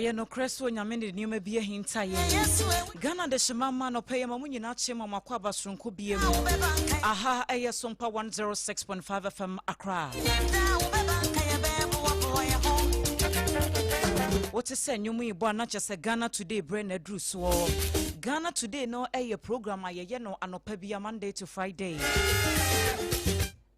Ɛyɛ nokorɛ sɛ Onyame de nneɛma bi ahinta yɛn. Ghana dehyema mma anɔpa yi ma mo nyinaa kye ma mo akɔ aba soronko bie mu. Aha ɛyɛ Sompa 106.5 FM Accra. Wote sɛ nnwom yi bɔ a na kyerɛ sɛ Ghana Today berɛ na aduru soɔ. Ghana Today no ɛyɛ program a yɛyɛ no anɔpa bia Monday to Friday.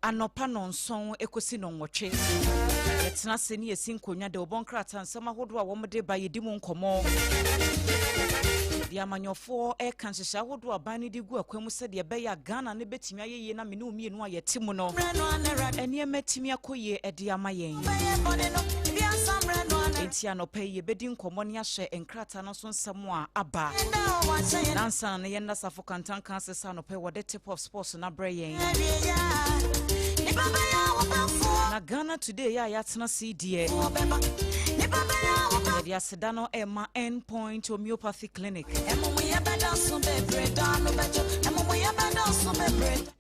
Anɔpa nnɔnson kɔsi nnɔnwɔtwe, yɛtena ase ne yɛsi nkonnwa de wɔbɔ nkrataa nsɛm ahodoɔ a wɔde ba yɛdi mu nkɔmmɔ. Deɛ amanyɔfoɔ ɛreka nhyehyɛ ahodoɔ aban no de gu akwan mu sɛdeɛ ɛbɛyɛ a Ghana no bɛtumi ayɛ yie na me ne wo mmienu a yɛte mu no nneɛma atumi akɔ yie de ama yɛn. Enti anɔpa yi yɛbɛdi nkɔmmɔ ne ahyɛ nkrataa no so nsɛm a aba. Nansa na yɛn asafo kantanka ase sɛ anɔpa yi wɔde tip of sports no abrɛ yɛn. Na Ghana Today yɛ a yɛatena se deɛ yɛde aseda no ɛma End Point Homeopathy Clinic.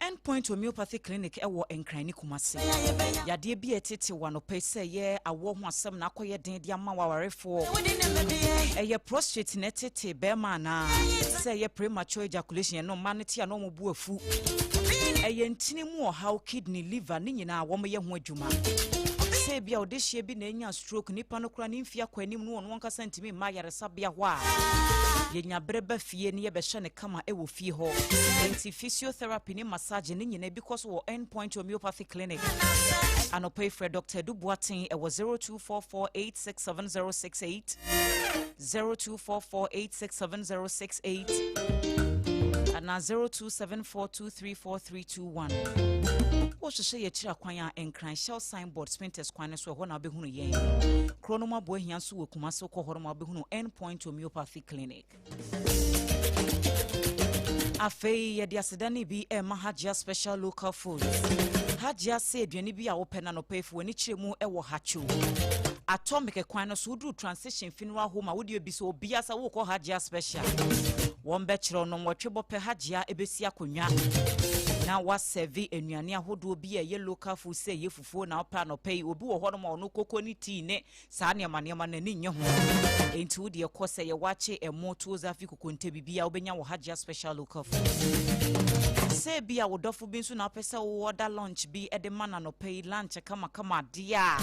End Point Homeopathy Clinic ɛwɔ Nkran ne Kumase. Yadeɛ bi a ɛtete wɔ anɔpa yi sɛ ɛyɛ awoɔ ho asɛm na akɔyɛ den de ama wawarefoɔ. Ɛyɛ prostate na ɛtete bɛrima anaa sɛ ɛyɛ premature ejaculation ɛno mma no te a na wɔn bo afu. Ɛyɛ ntini mu ɔhaw, kidney, liver ne nyinaa wɔn yɛ ho adwuma. Sɛ ebi a ɔdehyeɛ bi na anya stroke nipa no koraa ne mfie akɔ anim no ɔno ankasa ntumi mma ayaresabea hɔ a yɛnya berɛ ba fie ne yɛbɛhyɛ ne kama ɛwɔ fie hɔ. Enti physiotherapy ne massage ne nyinaa bi kɔ so wɔ End Point Homeopathy Clinic. Anɔpa yi frɛ Dr. Edu Boateng ɛwɔ 0244867068 0244867068 anaa 0274234321. Wohwehwɛ yɛ akyiri akwan a Nkran Shell signboard Spintex kwan no so ɛhɔ na wobɛhunu yɛn. Kuro no mu aboa hia nso wɔ Kumase wokɔ hɔ no ma wobɛhunu End Point Homeopathy Clinic. Afei yɛde aseda no bi ɛma Hajia Special Local Foods. Hajia sɛ aduane bi a wopɛ no anɔpa yi fo w'ani kyerɛ mu ɛwɔ Hatcho. Atomic kwan no so woduru Transition Funeral Home a wode obi sɛ obia sɛ wokɔ Hajia Special. Wɔn bɛkyerɛw no nwɔtwe bɔpɛ Hajia ɛbɛsi akonnwa na wasɛve nnuane ahodoɔ bi a ɛyɛ local food sɛ ɛyɛ fufuo na wopɛ anɔpa yi. Obi wɔ hɔnom a ɔno koko ne tea ne saa nneɛma nneɛma no n'ani nnye ho. Enti wo deɛ kɔ sɛ yɛ wakye, ɛmo, tuo, zafi, kokonte, biribiara wobɛnya wɔ Hajia Special Local Food. Sɛ ebi a wo dɔfo bi nso na wopɛ sɛ wo order lunch bi de ma no anɔpa yi, lunch kamakama adeɛ a,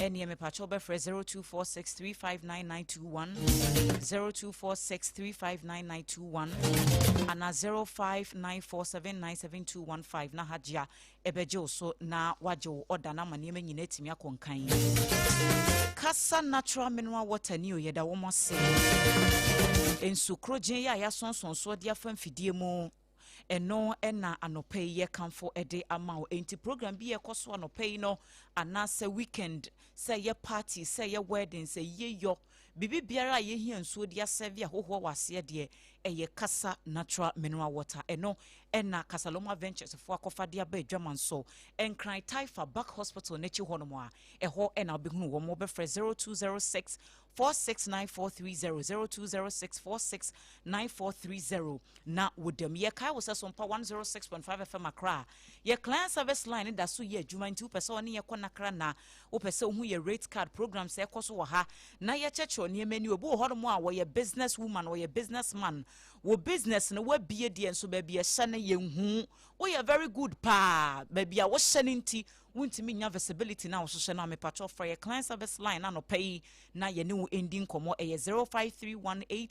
ɛneɛ mepakyɛ wobɛfrɛ 0246359921, 0246359921 anaa 0594797215 na Hajia ɛbɛgye wo so na wagye wo ɔda no ama nneɛma nyinaa atumi akɔ nkan. Kasa Natural Mineral Water ni o, yɛda wɔn ase. Nsu korogyen yɛ a yɛasonsonsoɔ de afa mfidie mu ɛno ɛna anɔpa yi yɛkamfo ɛde ama wo. Enti program bi yɛkɔ so anɔpa yi no anaasɛ weekend, sɛ yɛ party, sɛ yɛ wedding, sɛ yie yɔ biribi biara a yɛhia nsuo de asɛve ahohoɔ wɔ aseɛ deɛ, ɛyɛ Kasa Natural Mineral Water. Ɛno ɛna Kasaloma Ventures foɔ akɔfa de aba adwaman so Nkran Taifa Back Hospital n'akyi hɔnom a ɛhɔ ɛna wobɛhunu wɔn. Wɔbɛfrɛ 0206 469430, 0206 469430 na wodam. Yɛkae wo sɛ Sompa 106.5 FM Accra yɛ client service line da so yɛ adwuma, nti wopɛ sɛ ɔne yɛkɔ nakra na wopɛ sɛ wohu yɛ rate card, program sɛ ɛkɔ so wɔ ha na yɛkyerɛkyerɛ nneɛma ni. Obi wɔ hɔnom a wɔyɛ business woman, wɔyɛ business man, wɔ business no wabie deɛ nso baabi ɛhyɛ no yɛnhu. Woyɛ very good paa, baabi a wohyɛ no nti wontumi nya visibility na wohyehyɛ no a, mepakyɛw frɛ yɛ client service line na anɔpa yi na yɛne wo ndi nkɔmmɔ. Ɛyɛ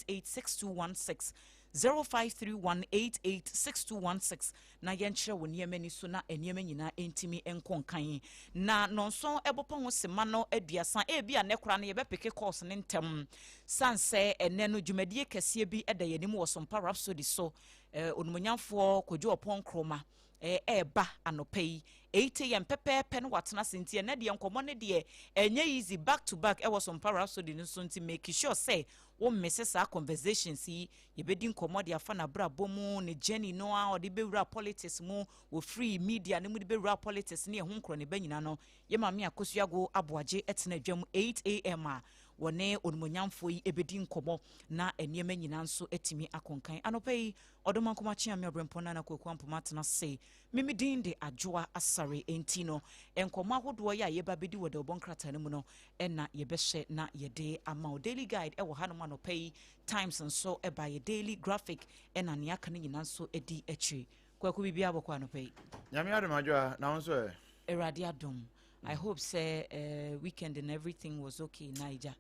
0531886216, 0531886216 na yɛnkyerɛ wo nneɛma ni so na nneɛma nyinaa ntumi nkɔ nkan. Na nɔnson ɛbɔpɔ ho sema no 30, ebi a ne kora no yɛbɛpick calls ne ntɛm san sɛ ɛnɛ no dwumadie kɛseɛ bi ɛda yɛn anim wɔ Sompa Rhapsody so. Onumonyamfoɔ Kodwo Ɔpɔn Nkroma ɛɛba anɔpa yi 8 a.m. pɛpɛɛpɛ no watena ase, nti ɛnɛ deɛ nkɔmmɔ no deɛ ɛnyɛ easy, back to back ɛwɔ Sompa Rhapsody no so, nti make sure sɛ wo miss saa conversations yi. Yɛbɛdi nkɔmmɔ de afa n'abrabɔ mu, ne journey no a ɔde bɛwura politics mu, wɔfiri media no mu de bɛwura politics ne ɛho nkorɔ ne ba nyina no. Yɛ maame Akosuago Aboagye ɛtena adwam 8 a.m. a. Wɔne onimonyamfoɔ yi ɛbɛdi nkɔmmɔ na nneɛma nyinaa nso atumi akɔnkan. Anɔpa yi, Ɔdomankoma Kyeame Ɔbrɛmpɔn Nana Kwaku Ampoma atena se. Mimi din de Adwoa Asare. Enti no, nkɔmmɔ ahodoɔ yi a yɛba bɛdi wɔ dawubɔ nkrataa no mu no, ɛna yɛbɛhyɛ na yɛde ama wo. Daily Guide ɛwɔ hanom anɔpa yi, Times nso ɛba yɛ Daily Graphic, ɛna nea aka no nyinaa nso di akyire. Kwaku, biribiara bɔkɔ anɔpa yi? Nyame adom, Adwoa, na wo nso ɛ? Awurade adom. I hope sɛ weekend and everything was okay. Naija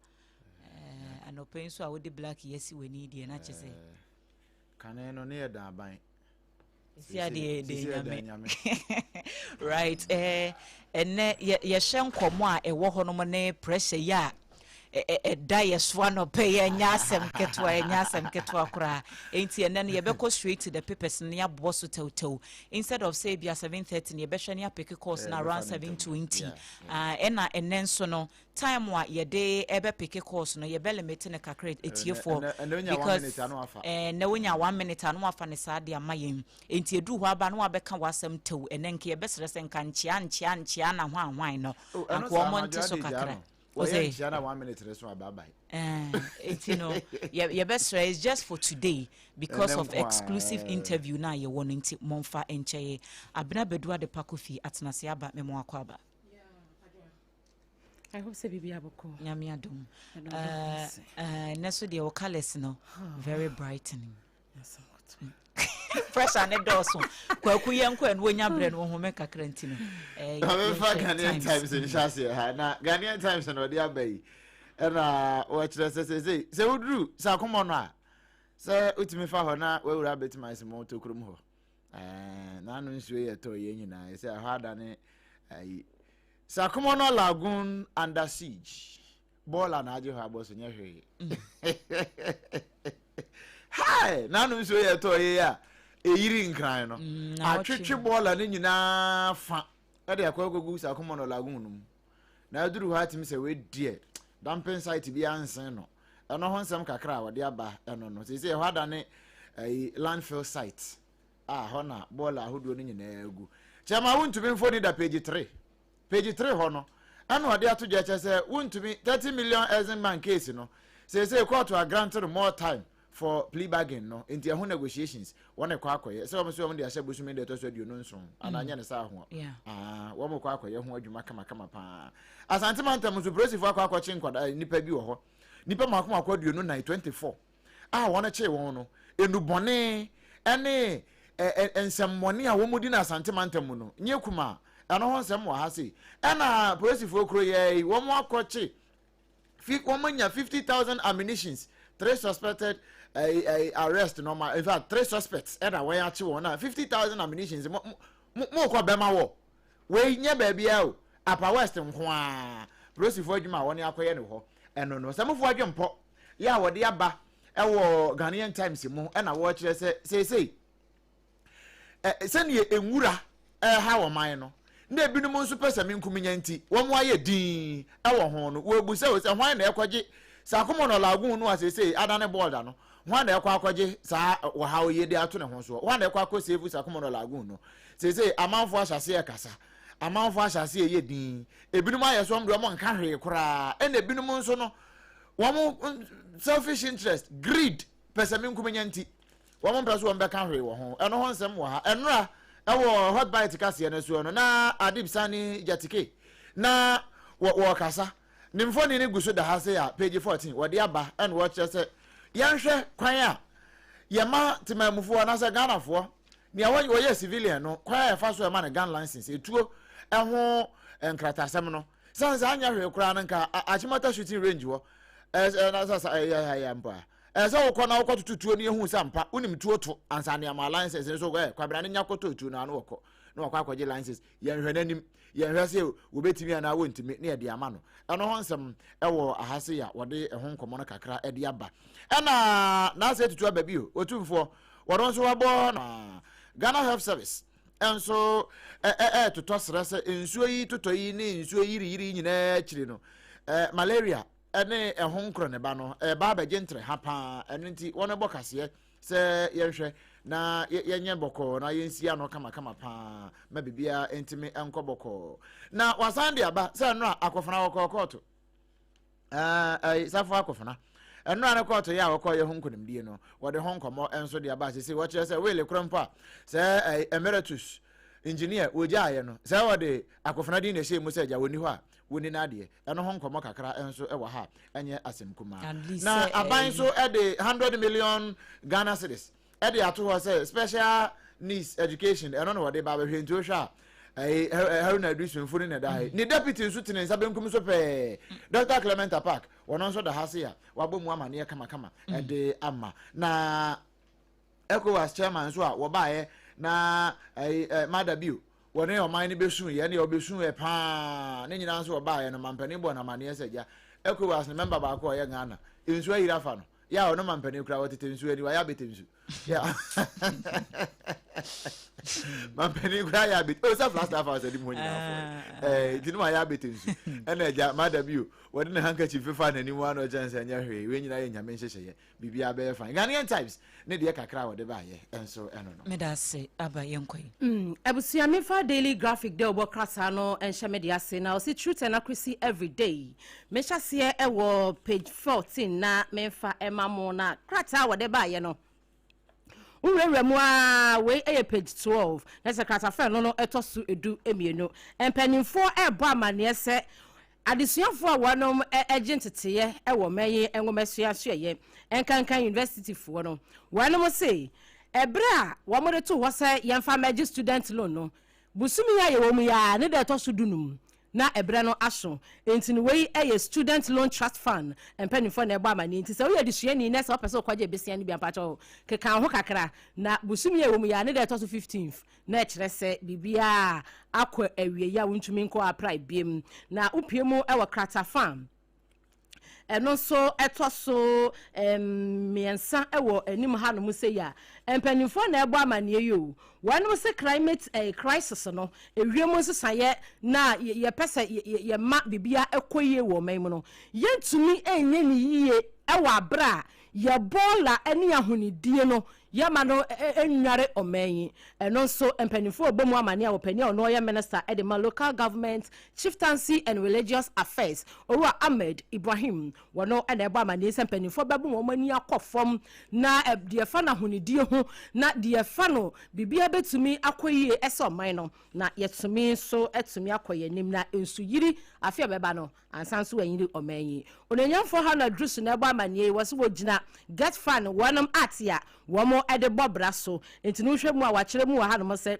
anɔpa yi nso a wode black yɛsi w'ani deɛ, na kyɛ sɛ Kane no ne yɛ da aban. Si adeɛ de Nyame, right? Ɛnɛ yɛhyɛ nkɔmmɔ a ɛwɔ hɔnom ne pressure yi a ɛda yɛ so anɔpɛ yi, ɛnyɛ asɛm ketewa, ɛnyɛ asɛm ketewa koraa. Enti ɛnɛ no yɛbɛkɔ straight to the papers no, yɛaboɔ so tɛwtɛw. Instead of say bia 7:30 no, yɛbɛhwɛ ne apick calls no around 7:20. Ɛna ɛnɛ nso no, time a yɛde ɛbɛpick calls no, yɛbɛlimit no kakra etiefoɔ, because ɛnɛ wonya 1 minute a, na wafa ne saa de ama yɛn. Enti eduru hɔ aba na wabɛka w'asɛm tew. Ɛnɛ nka yɛbɛsrɛ sɛ nka nkyea nkyea nkyea na hwan hwan no anka wɔn nte so kakra. Wɔyɛ nkyia na 1 minute rɛ so ababae. Enti no yɛbɛsrɛ, it's just for today because of exclusive interview na yɛwɔ no, nti momfa nkyɛyɛ. Abena Bɛdu Adepa Kofi atenase aba, memo akɔ aba. I hope sɛ biribi abɔkɔ. Nyame adom. Ɛnɛ so deɛ, wo colours no very brightening. Pressure ne dɔɔso. Kwaku, yɛn kɔ ɛno wonya berɛ no wohome kakra nti no. Ɔbɛfa Ghanaian Times nhyɛ aseɛ ha na Ghanaian Times na ɔde aba yi, ɛna wɔkyerɛ sɛ sɛsei sɛ woduru sɛ akɔmmɔ no a, sɛ wotumi fa hɔ na wawura bɛtumi ayɛ sɛ mɔtɔ kurom hɔ n'ano nsuo yɛ tɔ yɛn nyinaa sɛ ɛhɔ adane ayi. Sakumono Lagoon under siege, bɔɔla na agye hɔ abɔ so nyɛ hwee. Hai, n'ano nsuo yɛ tɔ yɛ a ɛyiri Nkran no atwetwe bɔɔla no nyinaa fa ɛde akɔ akɔgu Sakumono Lagoon no mu na aduru hɔ atumi sɛ wɔadiɛ dumping site bi ansen no. Ɛno ho nsɛm kakra a wɔde aba ɛno no, sɛ ɛhɔ adane ɛyi landfill site a hɔ na bɔɔla ahodoɔ no nyinaa gu. Kyɛma wontumi mfoni da page 3, page 3 hɔ no, ɛna ɔde ato dwa kyɛ sɛ wontumi 30 million Exim Bank case no, seesei court a grant no more time for plea bargain no, nti ɛho negotiations wɔn kɔ akɔyɛ sɛ wɔn nso wɔn de ahyɛ bosome de ɛtɔ so 27 anaa nyɛ ne saa ho a wɔn kɔ akɔyɛ ho adwuma kamakama paa. Asante Mantam nso, polisifoɔ akɔ akɔkye nkwadaa nipa bi wɔ hɔ, nipa mako mako 24, 24 a wɔn kye wɔn no enubɔne ɛne ɛ nsɛmmɔne a wɔn di no Asante Mantam mu no nye kuma. Ɛno ho nsɛm wɔ ha sei. Ɛna polisifoɔ kuro yɛ yi, wɔn akɔkye fi wɔn anya 50,000 ammunitions, three suspected arrest normal, in fact three suspects ɛna wɔn akye wɔn na 50,000 ammunitions. Mo mo mo kɔ bɛma wɔ wei nyɛ baabi a o Upper West nko ara. Polisifoɔ adwuma a wɔn akɔyɛ no hɔ ɛno no, sɛmofoɔ adwempɔ yɛ a wɔde aba ɛwɔ Ghanaian Times mu, ɛna wɔrekyerɛ sɛ seesei sɛnea nwura ɛha wɔn no na ebinom nso pɛ sɛ menkuminya, nti wɔn ayɛ din ɛwɔ ho no. Wɔrebu sɛ sɛ hwan na ɛkɔgye Sakumono Lagoon no a seesei adane bɔɔda no? Hwan na ɛkɔ akɔgye saa wɔhaw yi de ato ne ho soɔ? Hwan na ɛkɔ akɔ save Sakumono Lagoon no? Seesei amanfoɔ ahyɛ aseɛ kasa, amanfoɔ ahyɛ aseɛ yɛ din. Ebinom ayɛ so wɔn deɛ wɔn nka hwee koraa, ɛna ebinom nso no wɔn selfish interest, greed, pɛ sɛ menkuminya, nti wɔn mpɛ so wɔn bɛka hwee wɔ ho. Ɛno ho nsɛm wɔ ha. Ɛnora ɛwɔ Hot Bite kaseɛ no soɔ no, na Adib Sani Jatike na wɔkasa. Ne mfoni no gu so da ha sɛ a page 14 wɔde aba, ɛna wɔkyerɛ sɛ yɛnhwɛ kwan a yɛma temamufoɔ anaasɛ Ghanafoɔ nea wɔyɛ civilian no, kwan a yɛfa so ɛma no gun license, etuo ɛho nkratasɛm no. San sɛ anyɛ hwee koraa no, nka Achimota shooting range hɔ ɛɛ na sɛ ɛyɛ ɛyɛ mpo a, ɛsɛ wokɔ na wokɔ toto tuo no, ehu sɛ mpa wonim tuo to ansa nneɛma license nso. Kwabena ne nya kɔtɔ tuo no ano, wɔkɔ na wɔkɔ akɔgye license. Yɛnhwɛ n'anim, yɛnhwɛ sɛ wɔbɛtumi anaa wɔntumi ne yɛde ama no. Ɛno ho nsɛm ɛwɔ aha se a wɔde ɛho nkɔmmɔ no kakra ɛde aba. Ɛna n'asɛ tutu aba bio, Otumfoɔ wɔn nso wabɔ na Ghana Health Service nso ɛɛtotɔ serɛ sɛ nsuo yi totɔ yi ne nsuo yiriyiri nyinaa akyiri no, malaria ɛne ɛho nkorɔ ne ba no ɛba abɛgye ntere ha paa. Ɛno nti wɔn bɔ kaseɛ sɛ yɛnhwɛ na yɛnyɛ bɔkɔɔ na yɛnsi ano kamakama paa ma biribiara ntumi nkɔ bɔkɔɔ. Na wasan de aba sɛ ɛno a akɔfena wɔkɔɔ kɔɔto. Ɛɛ, Safo Akofena, nnora no kɔɔto yɛ a wɔkɔɔ yɛ ho nkonimdie no, wɔde ho nkɔmmɔ nso de aba. Sese wɔkyerɛ sɛ wele korɔ mpo a, sɛ ɛɛ emeritus engineer wɔgyaeɛ no, sɛ wɔde Akofena din na ɛhyɛɛ mu sɛ agya wɔnni hɔ a wɔnni n'adeɛ. Ɛno ho nkɔmmɔ kakra nso wɔ ha a ɛnyɛ asɛm kumaa. Na aban nso de 100 million Ghana cedis de ato hɔ sɛ special needs education, ɛno na wɔde ba abɛhwɛ. Nti wohwɛ a, ɛyi Haruna Iddrisu mfoni na ɛda ha yi. Ne deputy nso te ne nsa benkum so pɛɛ, Dr Clement Apaak, wɔn nso da ha se a wabɔ mu amaneɛ kamakama ɛde ama. Na ECOWAS chairman nso a wɔbaeɛ na ɛyi Mada Bio wɔne ɔman no bɛsu yɛ ne ɔbɛsu yɛ paa ne nyinaa nso wɔbaeɛ no, mampanin bɔ no amaneɛ sɛ gya ECOWAS ne member baako a ɔyɛ Ghana nsuo ayiri afa no yɛ a ɔno mampanin koraa wɔtete nsuo ani wayɛ abɛtɛ nsu mampanin koraa yɛ abɛtɛ o sɛ Flagstaff House anim hɔ nyinaa fɔ ɛɛ nti ne wayɛ abɛtɛ nsu. Ɛna agya Mada Bio wɔde ne handkerchief fefa n'anim ano kyɛn sɛ ɛnyɛ hwee, wei nyinaa yɛ Nyame nhyehyɛeɛ, biribiara bɛyɛ fine. Ghanaian Times ne deɛ kakra a wɔde baayɛ nso ɛno no. Meda ase aba, yɛnkɔ yi. Abusua, memfa Daily Graphic dɛ wobɔ krataa no nhyɛ me de ase na ɔse "Truth and accuracy everyday". Mehyɛ aseɛ ɛwɔ page 14 na memfa ɛma mo na krataa a wɔde baayɛ no wowurawura mu a, wei yɛ page 12 na sɛ kratafɛ no ɛtɔ so 12. Mpanimfoɔ ɛrebɔ amanneɛ sɛ adesuafoɔ a wɔnom gye nteteeɛ wɔ mɛyi nwomasua suayɛ nkankan universityfoɔ no, wɔnom se ɛberɛ a wɔde to hɔ sɛ yɛmfa mmɛgye student loan no, bosome a yɛwɔ mu yi a ne da ɛtɔ so 15 na ɛberɛ no aso. Nti no wei yɛ Student Loan Trust Fund mpanimfoɔ na ɛbɔ amanneɛ. Nti sɛ woyɛ adesuani na sɛ wopɛ sɛ wokɔgye besia no bi ampakyɛw, keka wo ho kakra na bosome a ɛwɔ mu yi a ne da ɛtɔ so 15th na ɛkyerɛ sɛ biribiara akɔ awie a wontumi nkɔ apply biem. Na wopie mu wɔ kratafa ɛno nso ɛtɔ so 3 wɔ anim hanom sɛ yi a, mpanimfoɔ na ɛbɔ amanneɛ yi o. Wɔnom sɛ climate crisis no, ewiem nsesaeɛ na yɛpɛ sɛ yɛma biribiara ɛkɔ yie wɔ ɔman mu no, yɛntumi nyɛ ne yie ɛwɔ abere a yɛbɔɔla ne ahonidie no yɛma no nnware ɔman yi. Ɛno nso mpanimfoɔ bɔ mu amanneɛ a wɔpanin a ɔno ɔyɛ minister de ma Local Government, Chieftaincy and Religious Affairs, Owura Ahmed Ibrahim, wɔno na ɛbɔ amanneɛ sɛ mpanimfoɔ bɛbɔ wɔn ani akɔ fam na deɛ ɛfa no ahonidie ho na deɛ ɛfa no biribiara bɛtumi akɔ yie ɛsɛ ɔman no na yɛtumi nso atumi akɔ yɛn anim na nsuyiri afe a bɛba no ansa nso wɔanyiri ɔman yi. Onuonyamfoɔ Hana Drusu na ɛbɔ amanneɛ yi wɔ so wɔgyina GETFund wɔnom ate a wɔn de bɔ bra so. Nti no wohwɛ mu a, wɔakyerɛ mu wɔ hanom sɛ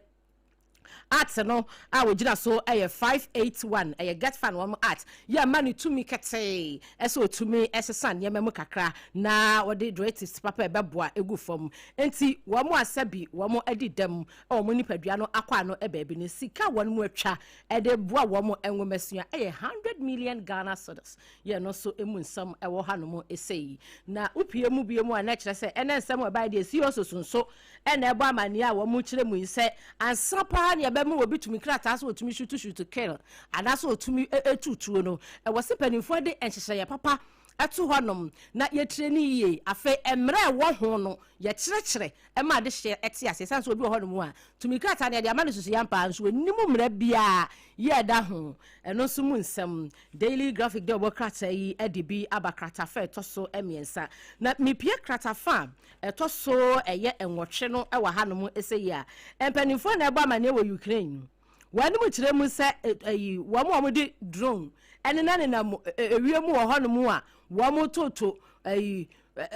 Act no a wɔgyina so yɛ 581, ɛyɛ GETFund wɔn Act yɛ ma ne tumi kɛtee ɛsɛ ɔtumi ɛsesa nneɛma mu kakra na wɔde directives papa ɛbɛboa egu fam. Nti wɔn a sɛbi wɔn adi dɛm wɔn nipadua no akɔ ano baabi no, sika wɔn mu atwa ɛde boa wɔn nwomasua ɛyɛ 100 million Ghana cedis. Yɛ no nso emu nsɛm ɛwɔ hanom ɛsɛ yi. Na wopie mu bie mu a, na kyerɛ sɛ ɛnɛ nsɛm ɛbaeɛ deɛ si ɔsoso nso ɛna ɛbɔ amanneɛ a wɔn kyerɛ mu yi sɛ ansa paa ne ɛbɛma obi tumi krataa sɛ otumi shoot shoot kill anaasɛ otumi etu tuo no, ɛwɔ sɛ mpanimfoɔ de nhyehyɛeɛ papa ɛto hɔnom na yɛtire ne yie. Afei mmerɛ ɛwɔ ho no, yɛkyerɛkyerɛ ɛma ade hyɛ ɛte ase, ɛsiane sɛ obi wɔ hɔnom a tumi krataa no yɛde ama no susu yampa nso onim mmerɛ biara yɛ ɛda ho. Ɛno nso mu nsɛm Daily Graphic de ɔbɔ krataa yi de bi aba, kratafa ɛtɔ so 3. Na mepie kratafa a ɛtɔ so ɛyɛ 8 no wɔ hanom ɛsɛ yi a, mpanimfoɔ na ɛbɔ amanneɛ wɔ Ukraine wɔn kyerɛ mu sɛ ɛyi wɔn a wɔde drone ɛnena nenam ewiem wɔ hɔnom a wɔn toto ɛyi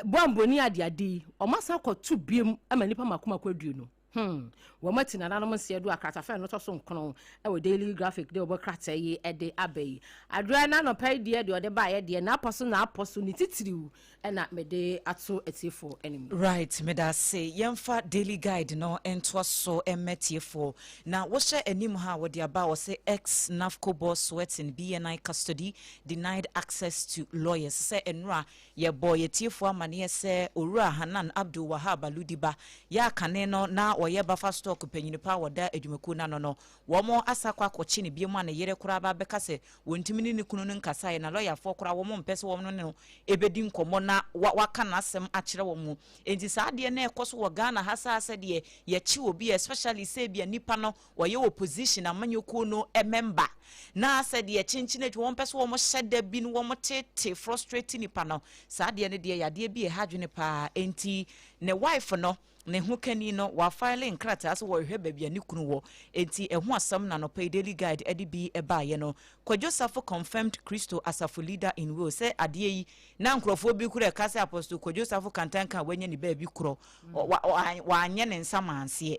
bɔmbo ne adeade yi, wɔn asan akɔto biem ama nipa mako mako 20. Wɔn ati nananom nseɛ do. Akratafɛ no tɔ so 9 ɛwɔ Daily Graphic de ɔbɔ krataa yi ɛde aba yi. Adoɛ n'anɔpa yi deɛ ɔde baayɛ deɛ n'apɔ so n'apɔ so ne titiriw ɛna mede ato atiefoɔ anim. Right, meda ase. Yɛmfa Daily Guide no ntoa so mmɛ tiefoɔ. Na wɔhyɛ anim ha a wɔde aba wɔ sɛ ex NAFCO boss sweating BNI custody, denied access to lawyers. Sɛ nnora yɛbɔ yɛtiefoɔ amanneɛ sɛ Owura Hanan Abdul Wahab Aludiba yɛ akane no na ɔyɛ Buffer Stock panyin pa a wɔda adwumakuo no ano no, wɔn asa akɔ akɔkye no biom a ne yere koraa aba abɛka sɛ wɔntumi ne ne kunu no nkasaeɛ na lɔyafoɔ koraa wɔn mpɛ sɛ wɔn ne no bɛdi nkɔmmɔ na waka n'asɛm akyerɛ wɔn. Enti saa adeɛ no ɛrekɔ so wɔ Ghana ha saa sɛdeɛ yɛkye obi especially sɛ ebia nipa no wɔyɛ opposition amanyɔkuo no member na sɛdeɛ kyenkyen atwa wɔn pɛ sɛ wɔn hyɛ da bi no wɔn tete frustrate nipa no saa adeɛ no deɛ yadeɛ bi ɛha adwene paa. Enti ne wife no ne ho kani no wafile nkrataa sɛ wɔrehwɛ baabi a ne kunu wɔ. Enti ɛho asɛm na anɔpa yi Daily Guide de bi baeɛ no. Kwadwo Safo confirmed Kristo Asafo leader in Wales sɛ adeɛ yi na nkurɔfoɔ bi kora ɛka sɛ Apostle Kwadwo Safo Kantanka a wanya ne baabi korɔ wanyɛ ne nsa manseɛ.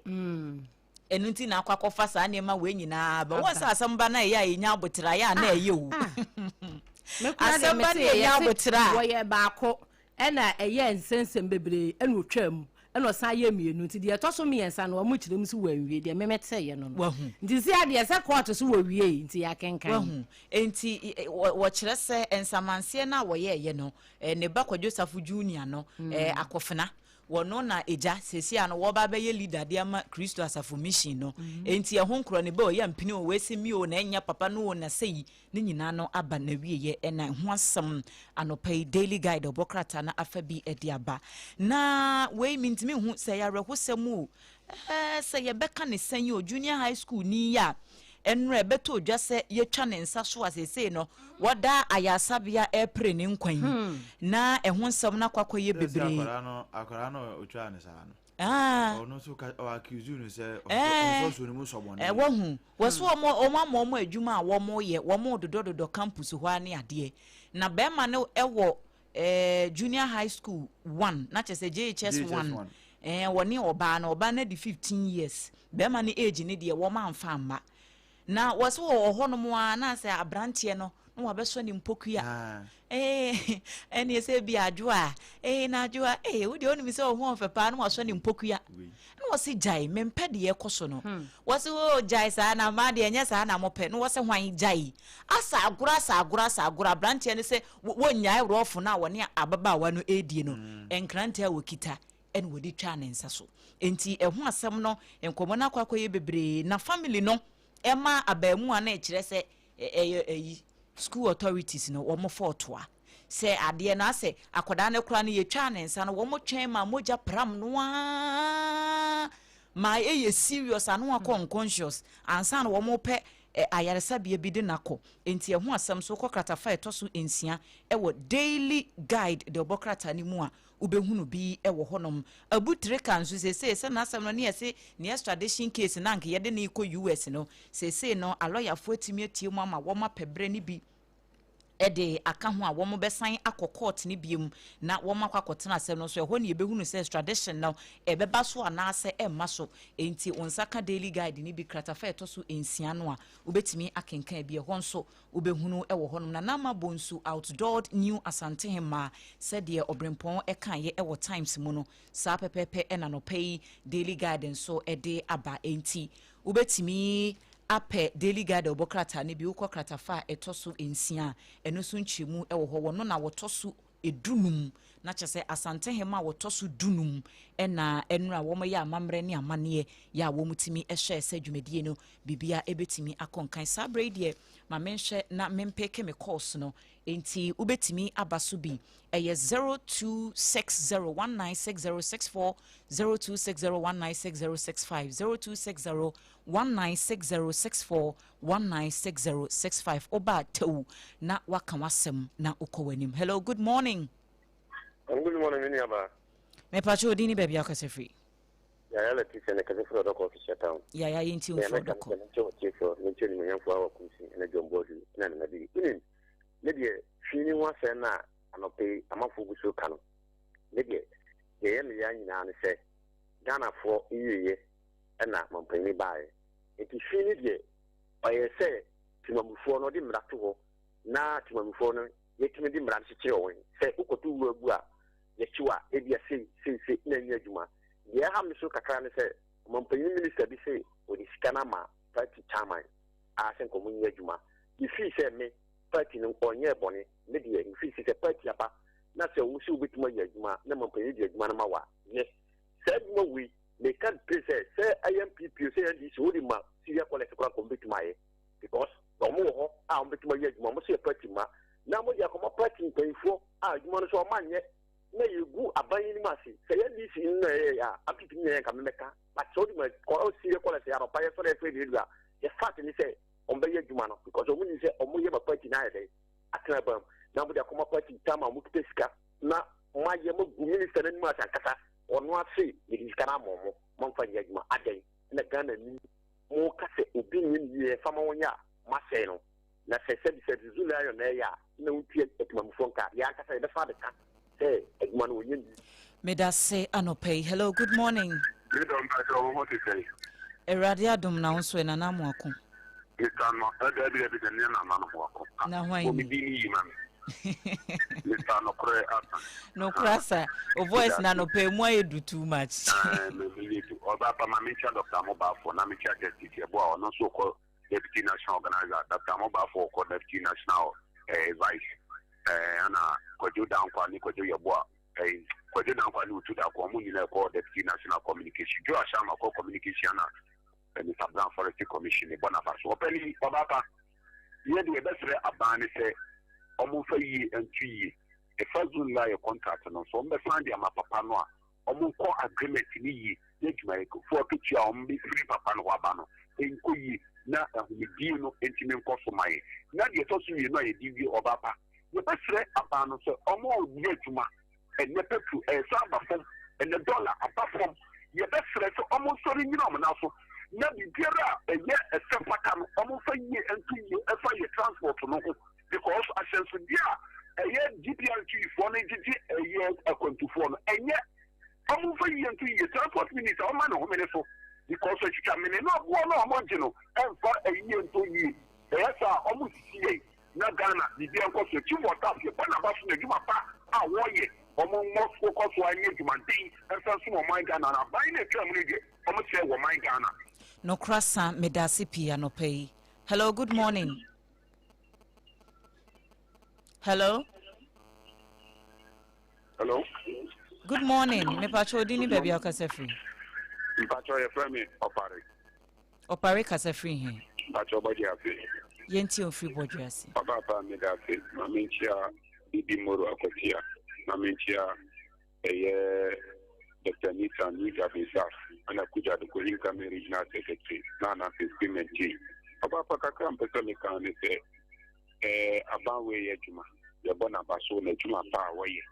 Ɛno nti na akɔ akɔfa saa nneɛma wei nyinaa ba. Wɔn sɛ asɛm ba na ɛyɛ a yɛnya abotere ayɛ a na ɛyɛ o. Asɛm ba na yɛnya abotere a. Wɔyɛ baako ɛna ɛyɛ nsɛnsɛm bebree ɛna otwa mu ɛna ɔsan yɛ mmienu nti deɛ ɛtɔ so mmiɛnsa no wɔn kyerɛ mu so wɔnwie deɛ mɛmɛ tɛ yɛ no no. Wahu. Nti si adeɛ sɛ kɔɔto so wɔwie nti yɛakenkan. Wahu. Nti wɔkyerɛ sɛ nsamanseɛ no a wɔyɛɛyɛ no ne ba Kwadwo Safo Junior no akɔfena wɔno na egya seesei a no wɔba abɛyɛ leader de ama Kristo Asafo Mission no. Enti ɛho nkorɔ ne bɛ ɔyɛ mpene o, wɔasi mi o, na ɛnyɛ papa no o, na sɛyi ne nyinaa no aba n'awieɛ ɛna ɛho asɛm anɔpa yi Daily Guide ɔbɔ krataa no afa bi de aba. Na wei mentumi nhu sɛ ɛyɛ awerɛhosɛm o, ɛɛ sɛ yɛbɛka ne sɛn o, junior high school ni yi a ɛnora ɛbɛtɔ odwa sɛ yɛtwa ne nsa so a seesei no wɔda ayaresabea ɛrepere ne nkwa yi na ɛho nsɛm no akɔ akɔyɛ bebree. Akwadaa no otwaa ne saa no. Ɔno nso ka ɔ accuse no sɛ ɔnsɔ so ne mu sɔ bɔne. Wahu wɔso wɔn wɔn ama wɔn adwuma a wɔn yɛ wɔn dodɔdodɔ campus hɔ ne adeɛ na bɛrima no ɛwɔ junior high school 1 na kyerɛ sɛ JHS 1 wɔne ɔbaa no ɔbaa no di 15 years bɛrima no age ne deɛ wɔn amfa amma na wɔso wɔ hɔnom a na sɛ aberanteɛ no na wabɛsɔ ne mpokua ɛne sɛ bi adwo a na adwo a wo deɛ wonim sɛ wo ho ɔfɛ paa na wasɔ ne mpokua na wɔse gyae mempɛ deɛ ɛkɔ so no wɔse o gyae saa na ma deɛ ɛnyɛ saa na mopɛ na wɔse hwan gyae asa agorɔ asa agorɔ asa agorɔ aberanteɛ no sɛ wɔnnyae rɔfo no a wɔne ababaawa no ɛredie no nkrantɛ a wɔkita ɛna wɔde twaa ne nsa so. Enti ɛho asɛm no nkɔmmɔ no akɔ akɔyɛ bebree na family no ɛma abaamuwa no ɛkyerɛ sɛ ɛyɛ ɛyi school authorities no wɔn fɔɔtoa sɛ adeɛ no asɛ akwadaa no koraa no yɛtwaa ne nsa no wɔn twɛn ma mogya pram no aa ma ɛyɛ serious ano akɔ unconscious ansa na wɔn pɛ ayaresabea bi de n'akɔ. Enti ɛho asɛm so kɔ kratafa ɛtɔ so 6 ɛwɔ Daily Guide de ɔbɔ krataa no mu a wobɛhunu bi ɛwɔ hɔnom. Abu Trika nso seesei sɛ n'asɛm no ne yɛse ne extradition case na anka yɛde ne kɔ US no seesei no alɔyafoɔ atumi atie mu ama wɔn apɛ berɛ no bi ɛde aka ho a wɔn bɛsan akɔ court ne biem na wɔn akɔ akɔtena asɛm no so ɛhɔ ne yɛbɛhunu sɛ extradition no ɛbɛba so anaasɛ ɛmma so. Enti wɔn nsa ka Daily Guide ne bi kratafa ɛtɔ so 6 no a wobɛtumi akenkan bi ɛhɔ nso wobɛhunu ɛwɔ hɔnom. Na Nama Bonsu outdoored new Asantehema sɛdeɛ ɔbrempɔn ɛkaeɛ ɛwɔ Times mu no saa pɛpɛɛpɛ ɛna nɔpɛ yi Daily Guide nso ɛde aba. Enti wobɛtumi apɛ Daily Guide ɔbɔ krataa no bi wokɔ kratafa a ɛtɔ so 6 a ɛno nso nkyerɛmu ɛwɔ hɔ. Wɔno na wɔtɔ so 15 na kyerɛ sɛ Asantehema a wɔtɔ so 15 ɛna ɛnora wɔn yɛ amammerɛ ne amanneɛ yɛ a wɔn tumi ɛhyɛ sɛ dwumadie no biribia ɛbɛtumi akɔ nkan. Saa berɛ yi deɛ ma menhwɛ na mempeke me course no enti wobɛtumi aba so bi ɛyɛ 0260196064 0260196065 0260196064 196065 woba tew na waka wasɛm na wokɔ w'anim. Hello, good morning. Good morning, Miniaba. Mepakyɛ odin ne baabi akasɛ firi. Yaya Leticia ne kase firi Ɔdɔkɔ official town. Yaya yɛnti wo firi Ɔdɔkɔ. Menkyɛ wɔtiefoɔ, menkyɛ nimonyamfoɔ a wɔkumsi ne John Boadu na ne Nabiri. Wonim, me deɛ hwii ne ho asɛm no a anɔpɛ yi amanfoɔ gu so ka no. Me deɛ, deɛ ɛyɛ me ya nyinaa ne sɛ Ghanafoɔ wieɛ ɛna mampanyini baeɛ. Nti hwii ne deɛ ɔyɛ sɛ timamufoɔ no ɔde mmara to hɔ na timamufoɔ no yɛtumi de mmara no kyekyere wɔn sɛ wokɔto wura gu a yɛkyew a ebia sei sei sei na ɛnyɛ adwuma. Deɛ ɛha me so kakra ne sɛ ɔmampanyin minister bi se wɔde sika no ama party chairman a sɛ nkɔmɔ nyɛ adwuma. Mefii sɛ me party no ɔnyɛɛ bɔne, me deɛ mefii sɛ party aba na sɛ wo sɛ wobɛtumi ayɛ adwuma na mampanyin de adwuma no ma wa yɛ saa adwuma wei. Meka pere sɛ, sɛ ɛyɛ NPP o, sɛ ɛyɛ NDC o, wode ma Syria College koraa nka wɔbɛtumi ayɛ because wɔn wɔ hɔ a wɔbɛtumi ayɛ adwuma, wɔn nso yɛ party mma. Na mode akɔma party mpanyinfoɔ a adwuma no nso wɔn anyɛ na yɛgu aban yi anim ase. Sɛ ɛyɛ NDC no na ɛyɛ a, NPP no na ɛyɛ nka memɛka. But sɛ wode ma Syria College anɔpa yɛsɔre yɛfrɛ radio a, yɛ fact ne sɛ wɔbɛyɛ adwuma no because wɔn nim sɛ wɔyɛ ma party no ayɛ dɛn atena aban mu. Na mode akɔma party tam a wɔkita sika na moayɛ moagu minister no anim ase ankasa. Ɔno ase yɛde sika no ama ɔmo momfa nyɛ adwuma adɛn na Ghana ni mo ka sɛ obi nyɛ ne yie ɛmfa ma wɔnyɛ a moasɛe no na sɛ sɛbi sɛ Zoolion na ɛyɛ a na wontua atumamufoɔ nka yɛn ankasa yɛbɛsan abɛka sɛ adwuma no wɔnyɛ ne yie. Medase anɔpa yi. Hello, good morning. Me dɔ mpakyɛw wo ho te sɛn? Awurade adom na wo nso ɛ Nana Amoako. Mister no eh dabi dabi dabi nyɛ Nana Amoako ah Na hwan bɔ me ni? din no yie ma me Mister Nokorɛ Asa Nokorɛ ah Asa wo voice no medase anɔpa yi mu ayɛ du too much. eh me me yɛ du ɔbaa pa ma menkyia Doctor Amobafoɔ na menkyia Justice Yeboah ɔno nso kɔ Deputy National Organizer Doctor Amobafoɔ kɔ Deputy National eh Vice eh ɛna Kwadwo Dankwa ne Kwadwo Yeboah eh Kwadwo Dankwa ne Otu Darko ɔmo nyinaa kɔ Deputy National Communication Joe Ashama kɔ Communication ɛna Mister Brown Forestry Commission bɔ n'aba so. Ɔpanin, ɔbaa pa, yɛn deɛ yɛbɛsrɛ aban no sɛ wɔmfa yie nto yie. Ɛfa Zone Line contract no nso, wɔbɛsan de ama papa no a, wɔnkɔ agreement no yie na adwumayɛfoɔ akatua a wɔbɛfiri papa no hɔ aba no nkɔ yie na ahomedie no ntumi nkɔ so ma yɛn. Na deɛ ɛtɔ so mmienu a yɛde wie, ɔbaa pa, yɛbɛsrɛ aban no sɛ wɔnyɛ adwuma Ɛnnɛ petrol ɛresan aba fam, ɛnnɛ dɔla aba fam. Yɛbɛsrɛ sɛ wɔnsɔre nnyina wɔn nan so na biribiara a ɛyɛ ɛsɛ fata no wɔmfa yie nto yie ɛfa yɛ transport no ho because ahyɛnsodeɛ a ɛyɛ GPRTU foɔ no gyegye ɛyɛ akwantufoɔ no ɛnyɛ wɔmfa yie nto yie. Transport minister ɔmma ne homene so because atwitwa mene no aboɔ no a wɔgye no ɛmfa ɛyie nto yie. Ɛyɛ saa a wɔsisi yɛn. Na Ghana biribiara nkɔ so. Chief of Staff yɛbɔ n'aba so n'adwuma pa a wɔyɛ wɔn mmɔ so kɔ so ara nyɛ adwumaden nsa nsom ɔman Ghana na aban no a atwa mu no deɛ wɔn sɛe wɔ man Ghana. Nokora sa medase pii anɔpa yi. Hello good morning. Hello. Hello. Good morning. Mepacho odin ni baabi a ɔkasa firi. Mpacho yɛfrɛ me Ɔpare. Ɔpare kasa firi he? Mpakyɛw bɔdwe ase. Yɛntie ofiri bɔdwe ase. Ɔbaapa meda ase ma menkyia Bibi Moro Akwatia na menkyia ɛyɛ Doctor Nita New Juaben South ɛna Kuja Adoko incoming regional secretary na Ananse Freeman Kyei. Ɔbaapa kakra mpɛ sɛ meka ne sɛ ɛɛ aban wei yɛ adwuma yɛbɔ n'aba so n'adwuma pa a wɔyɛ.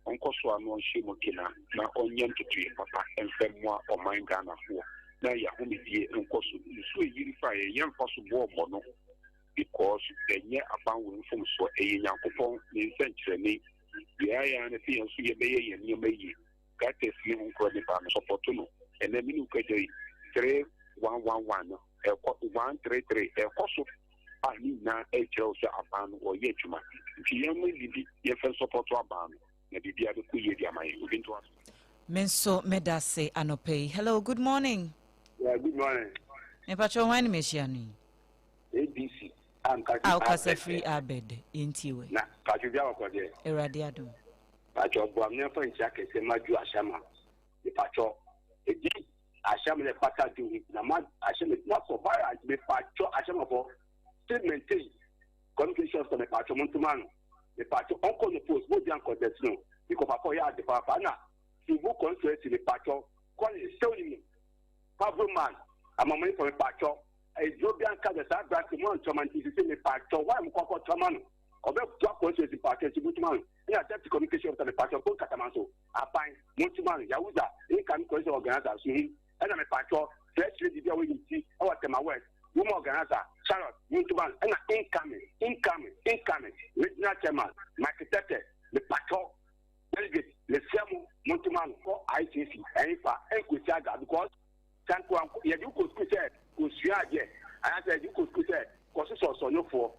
Ɔnkɔ so ara na ɔnhyɛ mu kena na ɔnyɛ ntotoeɛ papa mfa mmoa ɔman Ghanafoɔ na yɛn ahomedie nkɔ so. Nsuo ɛyiri fa yɛn, yɛmfa so boɔ mmɔ no because ɛnyɛ aban wei mfomsoɔ, ɛyɛ Nyankopɔn ne nsɛnkyerɛnne. Deɛ ayɛ ara ne sɛ yɛn nso yɛbɛyɛ yɛn nneɛma yie. Gutters ne ho nkorɔ ne ba no, sɔpɔto no. Ɛnnɛ me ne wo kasa yi, 3111 no ɛkɔ, 133 ɛkɔ so. a ne nyinaa ɛrekyerɛ wo sɛ aban no wɔreyɛ adwuma nti yɛn mo biribi yɛmfa nsɔpɔto aban no na biribiara bɛkɔ yie de ama yɛn obi ntoa so. Me nso meda ase anɔpa yi. Hello, good morning. Yeah, good morning. Mepakyɛ hwan ne mehyia no yi? ABC a mka A wokasa firi Abɛdɛ. Yɛntie wɛ. Na patro bi awɔkɔ deɛ. Awurade adom. Patro boa me mfa nkyia kɛseɛ ma Ju Ahyɛma. Mepatwɔ edi ahyɛm na ɛfata do na ma ahyɛm na kɔ viral mepatwɔ ahyɛmafɔ still maintain communication sɛ mepatwɔ mo ntoma no mepatwɔ ɔnkɔ no post mo di ankɔ dɛs no because papa ɔyɛ ade paapa na tubu constituency mepatwɔ kɔle sɛ onim no pablo man amamɔni fɔ mepatwɔ eduro bi anka dɛ saa aberante mo antɔma nti sisi mepatwɔ wɔn a mo kɔkɔ tɔma no ɔbɛ to akɔ constituency mepatwɔ nti mo ntoma no ɛna deputy communication officer mepatwɔ ko nkatama so aban montuma no yahuza incoming coalition organizer so hu ɛna mepatwɔ fresh lady bi a wɔyi ti ɛwɔ tema west woman organizer charlotte montuma no ɛna incoming incoming incoming regional chairman mike tete mepatwɔ delegate mesrɛ mo montuma no kɔ icc ɛnfa ɛnkosi aga because sanko yɛde wokɔ sukuu sɛ kosua adeɛ anaasɛ yɛde wokɔ sukuu sɛ kɔsosɔsɔ nofoɔ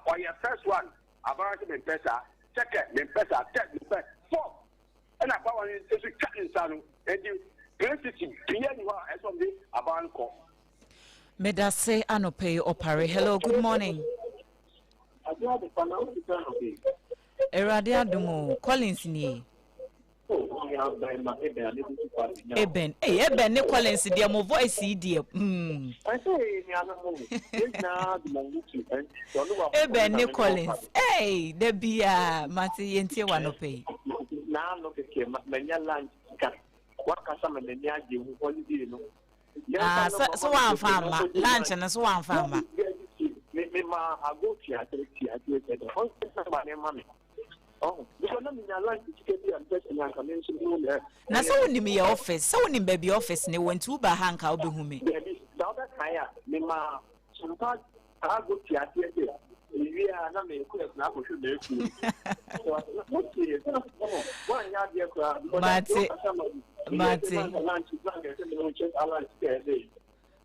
ɔyɛ first one abara sɛ mempɛ saa second mempɛ saa third mempɛ fourth ɛna abawa no nso twa ne nsa no nti places bia ni hɔ a ɛsɛ ɔmde abawa no kɔ. Medase anɔpa yi ɔpare. Hello, good morning. Awurade adom o, Collins nie. Eben, hey, Eben ne Collins deɛ mo voice yi deɛ. Eben ne Collins, hey, da bia mate yɛntie wa nɔpɛ yi. Naano kɛkɛ manya lunch sika wakasa ma m'ani agye ho holiday no. Ah, so so wamfa amma lunch no so wamfa amma. Me me ma ago tia tia tia tia tia. Ɔnsɛ ma ne ma me. Na sɛ wonim yɛ office, sɛ wonim baabi office ne wɔ nti woba ha nka wobɛhu me. Dabi, sɛ wobɛkae a, memaa Sompa Ago te aseɛ sɛ mewie a na merekɔ akura akɔhwɛ m'afuo. Wotie, woanyɛ adeɛ koraa. Mate, mate.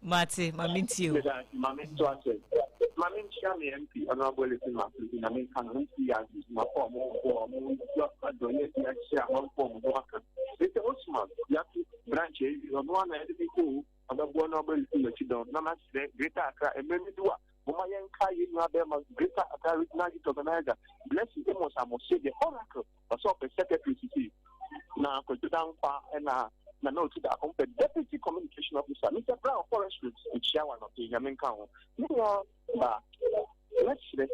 Mate, ma me ntie o. Meda ase, ma me nto asɛm. Ma me nkyia me MP, Honourable Ellison Makovi, na me nka no, MP Aziz, mafo a ɔmo bɔ ɔmo adɔyɛ bi akyerɛ amanfo ɔmo ho aka. Mr. Osman, yɛato branch awie, ɔno ara na yɛde me kɔ o, ɔbɛboa Honourable Ellison m'akyi dɔm, na masrɛ Greater Accra, mmerɛ no du a, momma yɛnkae yɛn nua bɛrima Greater Accra Regional Youth Organizer, Blessing Amos Amose, the Oracle, ɔsɛ ɔpɛ secretary sisi na Kwadwo Dankwa ɛna Nana Otu Daako mpɛ deputy communication officer Mr Brown forestry nkyia wa nɔpe nyame nka ho me nua ba mɛsrɛ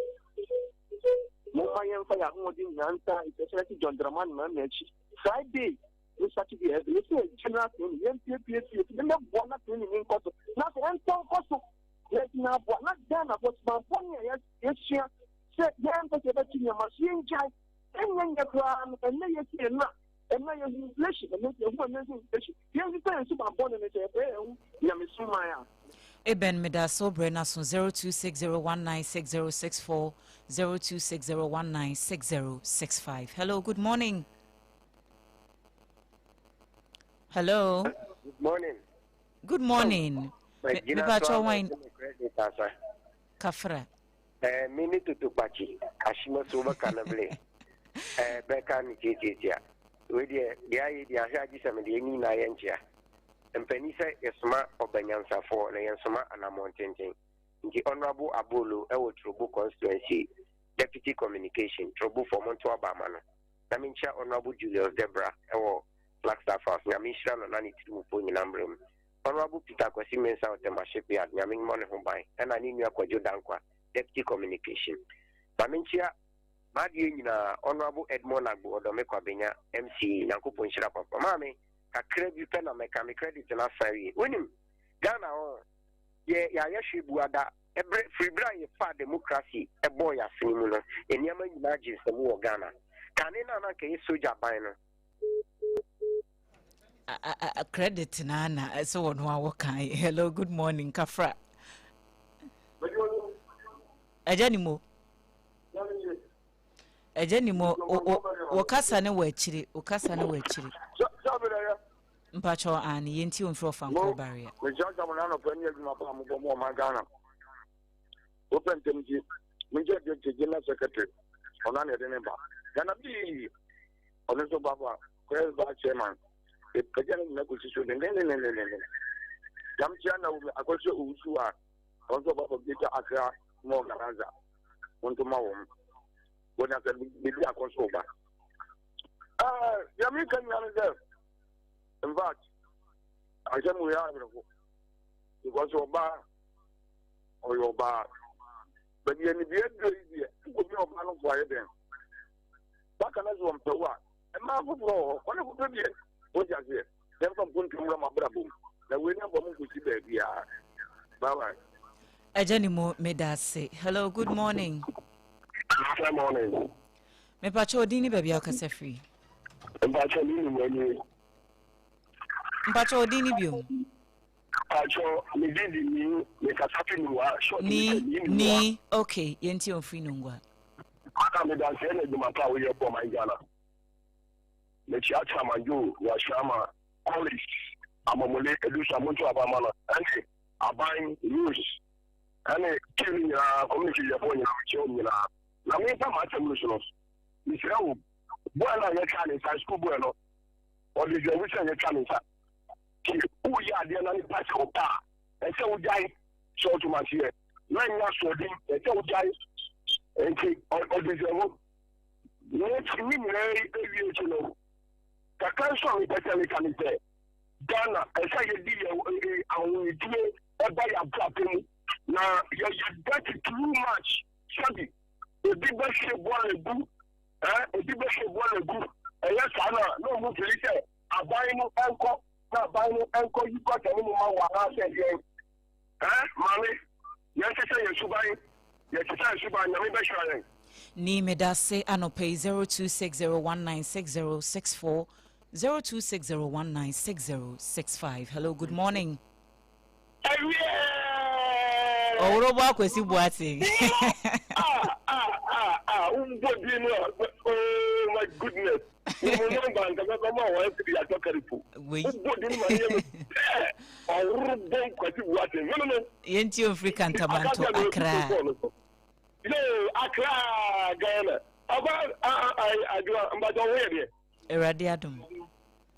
momma yɛmfa yɛn ahoɔden nyinaa nta His Excellency John Dramani Mahama akyi Friday ne Saturday ɛbɛ yɛsɛ general training yɛmpiepie ne mɛboa na training ne nkɔ so na afei ɛntɔ nkɔ so yɛgyina aboa na Ghana fo subanfoɔ ne a yɛsua sɛ yɛmpɛ sɛ yɛbɛto nneɛma so yɛngyae Ɛnyɛ nyɛ koraa no, ɛnnɛ yɛsi yɛn na ɛnnɛ yɛhu inflation, ɛnnɛ nso yɛhu ɛnnɛ nso inflation. Yɛn nso sɛ yɛn suban bɔne no sɛ yɛbrɛ yɛn ho nyamesom man a. Eben medase wo brɛ no aso 0260196064 0260196065 hello good morning hello good morning good morning mepakyɛ wan kafra Eh, me ne Toto Kpakye, Ashima so wobɛka no bere eh, bɛka no tiatiatia. Wei deɛ, deɛ ayɛ deɛ ahwɛ agye sɛ mede ani nyinaa yɛ nkyea. Mpanin sɛ yɛsoma ɔba nyansafoɔ na yɛnsoma anammɔn tenten. Nti Honourable Abolo ɛwɔ Trobu constituency, Deputy Communication, Trobufoɔ monto aba ama no. Na menkyia Honourable Julius Debra ɛwɔ Flagstaff House, Nyame nhyira no na ne tirimupɔ nyina mmra mu. Honourable Peter Kwasi Mensah Otema Shipyard, Nyame mmɔ ne ho ban, ɛna ne nua Kwadwo Dankwa, Deputy Communication. Ma menkyia m'adeɛ nyinaa, Honourable Edmond Agbo Odome Kwabenya, MCE, Nyankopɔn nhyira papa. Maame, kakra bi pɛ na mɛka, me credit no asa awie. Wonim, Ghana hɔ, yɛ yɛayɛ hwee buada. Ɛberɛ, firi berɛ a yɛfaa democracy ɛbɔɔ yɛn asene mu no, nneɛma nyinaa gye nsamu wɔ Ghana. Kane no a na anka ɛyɛ sogya ban no, credit na na sɛ wɔn a wɔkan. Hello, good morning, kafra. Ɛgya ni mo, ɛgya ni mo, wɔkasa ne wɔ akyire, wɔkasa ne wɔ akyire. Mpakyɛw ane yɛnti omfiri ɔfa nkɔ bareɛ. Mekyia mo n'anɔpa ne adwuma pa a mobɔ mu ɔman Ghana. Wopɛ ntɛm nti menkyɛ deputy general secretary ɔno ana ɛde ne ba. Nana bii ɔno nso ba ba kɔyɛ vice chairman. Ɛpagya ne nyina kɔsi so dendendendenden. Nyamkyia na omi akɔhyɛ owusu a ɔno nso ɔba fa Greater Accra ma organizer. Wɔn nso ma wɔn. Wɔn asɛ biribi akɔ so ba. Ɛɛ deɛ meka nyina ne sɛ in fact asɛm wei awerɛho because ɔbaa ɔyɛ ɔbaa baabi a nibea duro yi deɛ nkɔbi ɔbaa no fo ayɛ dɛn waka no sɛ ɔmpɛ wo a mmaa foforɔ wɔ hɔ kɔne kɔpɛ deɛ wogye aseɛ yɛmfa mpontu mmra mo abrabɔ mu na wei no abɔ mo nkɔsi baabiaa bye bye. Ɛgya ne mu meda ase. Hello, good morning. Good morning. Mepakyɛ odin ne baabi a wokasa firi. Mpakyɛ me nim wani. Mpakyɛ odin ne biom. Mpakyɛ me din di ni me kasa fi nungua short ni ni ni okay yɛn ti ofiri nungua. Aka me danseɛ na adwuma pa a woyɛ bɔ man Ghana. Mekyia Chairman Joe Wasiama Collins Amomole Edusa monto aba ma no ɛne aban Rose ɛne team no nyinaa community yɛfoɔ nyinaa mekyia wɔn nyinaa. Na memfa m'asɛm no so no, mesrɛ wo, boy no a yɛtwa ne nsa, school boy no, ɔde dwawu sɛ yɛtwa ne nsa. Nti woyɛ adeɛ na nipa sɛ ɔpɛ a, ɛsɛ wogyae sɛ ɔtom aseɛ na nyɛ asoɔden, ɛsɛ wogyae. Nti ɔde dwawu. Ne ne nyinaa awie akyi no, Kakra nso a mepɛ sɛ meka ne sɛ, Ghana, ɛsɛ sɛ yɛde yɛn ahomegyeɛ ba yɛn abrabɔ mu, na yɛyɛ dirty too much. Sɛbi, ebi bɛhwie bɔɔla gu, eh, ebi bɛhwie bɔɔla gu. Ɛyɛ saa no a, na wɔn fili sɛ aban no nkɔ, na aban no nkɔ yi gɔta no mu ma wɔ anaasɛ deɛn. Eh, maame, yɛnsesa yɛn suban, yɛsesa yɛn suban, Nyame bɛhyira yɛn. Ni medase anɔpa yi 0260196064 0260196065 hello good morning. Ɔworobo Akwasi Boateng. Ah ah ah ah wobɔ din no a oh my goodness wo nɔmba nka mɛma ma wɔn afidi atɔ karipo wobɔ din ma yɛ me pɛ ɔworobo Kwasi Boateng no no no. Yɛntie ofiri Kantamanto Accra. Yoo Accra Ghana ɔba adwoa mpakyɛ wo yɛ deɛ. Awurade adom.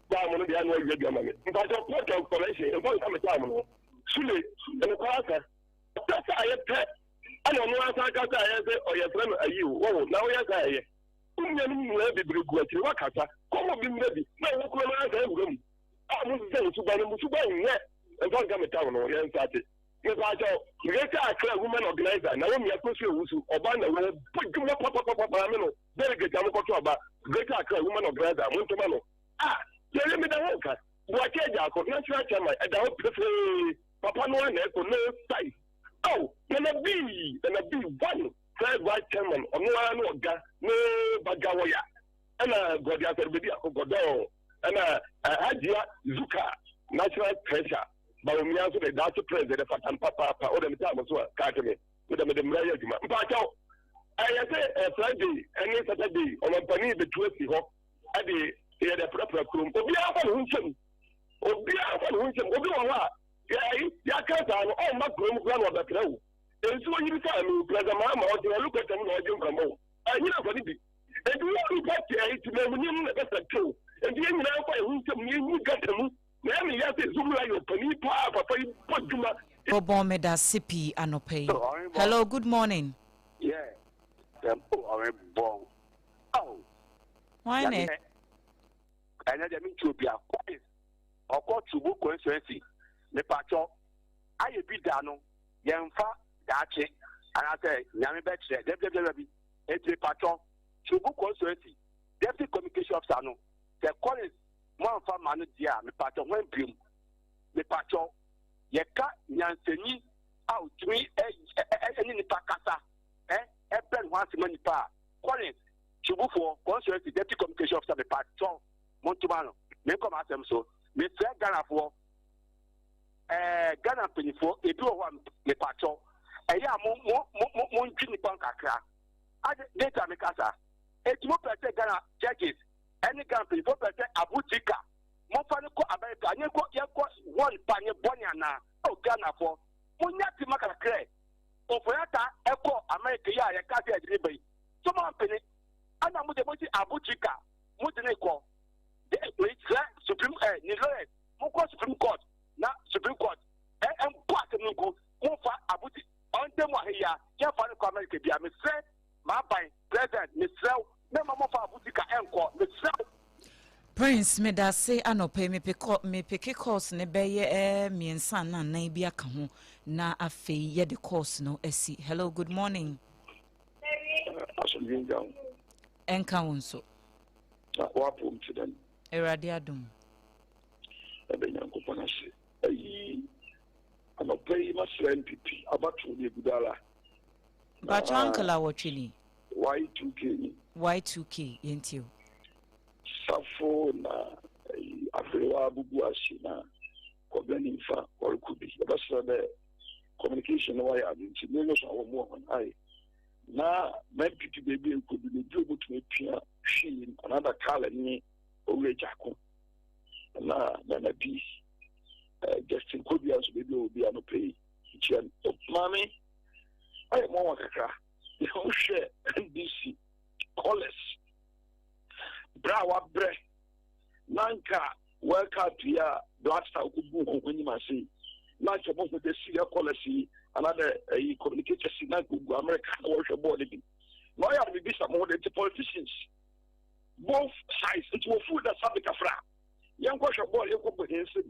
Time no deɛ ano awie bi ama me. Mpakyɛ point of correction mfa nka me time no. Sule ɛnokwara aka. Ɔpɛ sɛ ayɛ pɛ ɛna ɔno asa aka sɛ ayɛ sɛ ɔyɛ frɛ no ayi o wɔwo na woyɛ sɛ ɛyɛ. Wo nuanom nyinaa bebree gu akyire wakasa kɔmɔ bi mmerɛ bi na wo kura no asa awura mu a mo sisa wo suban no mo suban nyɛ mfa nka me time no yɛn nsate. Mepaakyɛw, Greater Accra Women Organizer, Naomi Akosua Owusu, ɔbaa na wɔbɔ dwuma papapapa me no, delegate a mokɔto aba, Greater Accra Women Organizer, montoma no. Ah, yɛyɛ meda ho nka. Boakye Agyarko, National Chairman, ɛda hɔ pefee, papa no ara na ɛkɔ, no size. Oh, Nana B, Nana B, one, first vice chairman, ɔno ara ne ɔga, no baga wɔya. Ɛna Gɔde Asɛrbedi Akɔ Gɔdɔɔ, ɛna Hajia Zuka, National Treasure. Bawumia nso de daakye president de fata no papaapa wode me time so a kaake me mede mede mmara yɛ adwuma mpaakyɛw ɛyɛ sɛ eh, Friday ɛne Saturday ɔmampanin bɛtu asi hɔ ɛde yɛde aprapra kurom obiara fa ne ho nhyɛm obiara fa ne ho nhyɛm obi wɔ hɔ a yɛyi yɛaka saa no ɔmma kurom kora na ɔbɛprɛ wo nsuo yiri saa no president Mahama ɔde ɔlokɔtɛm na ɔgye mframa wo ɛnyina fa ne bi enti wo nipa tiɛ ti mamuni no na ɛbɛsɛ tew enti yɛn nyinaa fa yɛn ho nhyɛm na yɛnyi gata mu Na ɛyɛ me ya sɛ Zumla yɛ ɔpanin paa papa yi bɔ dwuma. Bɔbɔn medase pii anɔpa yi. Hello good morning. Yeah, um, oh, ɔrebɔn. Oh. Hwan na ɛnɛ deɛ mente obi a Collins ɔkɔ Tubu constituency mepatwɔ ayɛ bi da no yɛmfa daakye anaasɛ nyame bɛkyerɛ dabidabidabi enti mepatwɔ Tubu constituency deputy communication officer no sɛ Collins moamfa ma no deɛ a, mepakyɛw hwan biom? Mepakyɛw, yɛka nyansanyi a otumi ne nipa kasa, ɛbrɛ ne ho ase ma nipa a, Collins, Tubufoɔ, Constituency Deputy Communication Officer, mepakyɛw, montoma no. Menkɔ m'asɛm so. Mesrɛ Ghanafoɔ, ɛɛ Ghana mpanyinfoɔ, ebi wɔ hɔ a mepakyɛw, ɛyɛ a mo mo mo mo ntwi nipa nkakra. Ade, data mekasa. Eti mo pɛ sɛ Ghana judges ɛne Ghana mpanyinfoɔ pɛ sɛ Abu Tika momfa no kɔ America ne kɔ yɛnkɔ wɔn pa ne bɔne anaa oh Ghanafoɔ monya tema kakrɛ Ofori-Atta ɛkɔ America yi a yɛka sɛ yɛde ne ba yi so moampene ɛna mo deɛ mosi Abu Tika mode ne kɔ de sɛ Supreme eh, ne lawyers mokɔ Supreme Court na Supreme Court ɛ ɛmbɔ asɛm no ngu momfa Abu Tika ɔnda mu aheya yɛmfa no kɔ America bia mesrɛ m'aban President mesrɛ wo mɛma mɔfa abutika ɛnkɔ mesrɛ wo. Prince medase anɔpa yi mepe kɔ mepeke course no bɛyɛ eh, mmiɛnsa anaa nnan bi aka ho na afei yɛde course no asi. Hello good morning. Asomdwe nka wo. Ɛnka wo nso. Na w'apom te dɛn? Awurade adom. Ɛda Nyankopɔn ase. Ayi anɔpa yi masrɛ NPP abatoɔ no egu dala. Mpakyɛw uncle awɔtwe ni. Y2K ni. Y2K yɛntie o. Safo na ayi aberewa abubu ase na kɔbena nimfa ɔrekɔ bi. Yɛbɛsrɛ dɛ communication no wayɛ adze nti me no so awɔ mu wɔ hɔn aye. Na ma NPP beebi a ekodu no ebi obotumi apia hwii another Carl nye Owura Gyako na Nana bi eh, Justin Kodua nso beebi a ɔwɔ bi anɔpa yi nkyia no. Maame ayɛ mwanwa kakra na wohwɛ NDC callers berɛ a wabrɛ na nka World Cup yi a Black Star kɔgu wɔn ho anim ase yi na nka mohu dɛ Syria callers yi anaadɛ ɛyi communicators yi na nka ogu America na wɔhwɛ bɔɔl no bi na ɔyɛ a mebisa mo ho dɛ nti politicians. Both sides nti wɔfuu da sabe kafra. Yɛnkɔhwɛ bɔɔl, yɛnkɔbɔ hɛn nsam,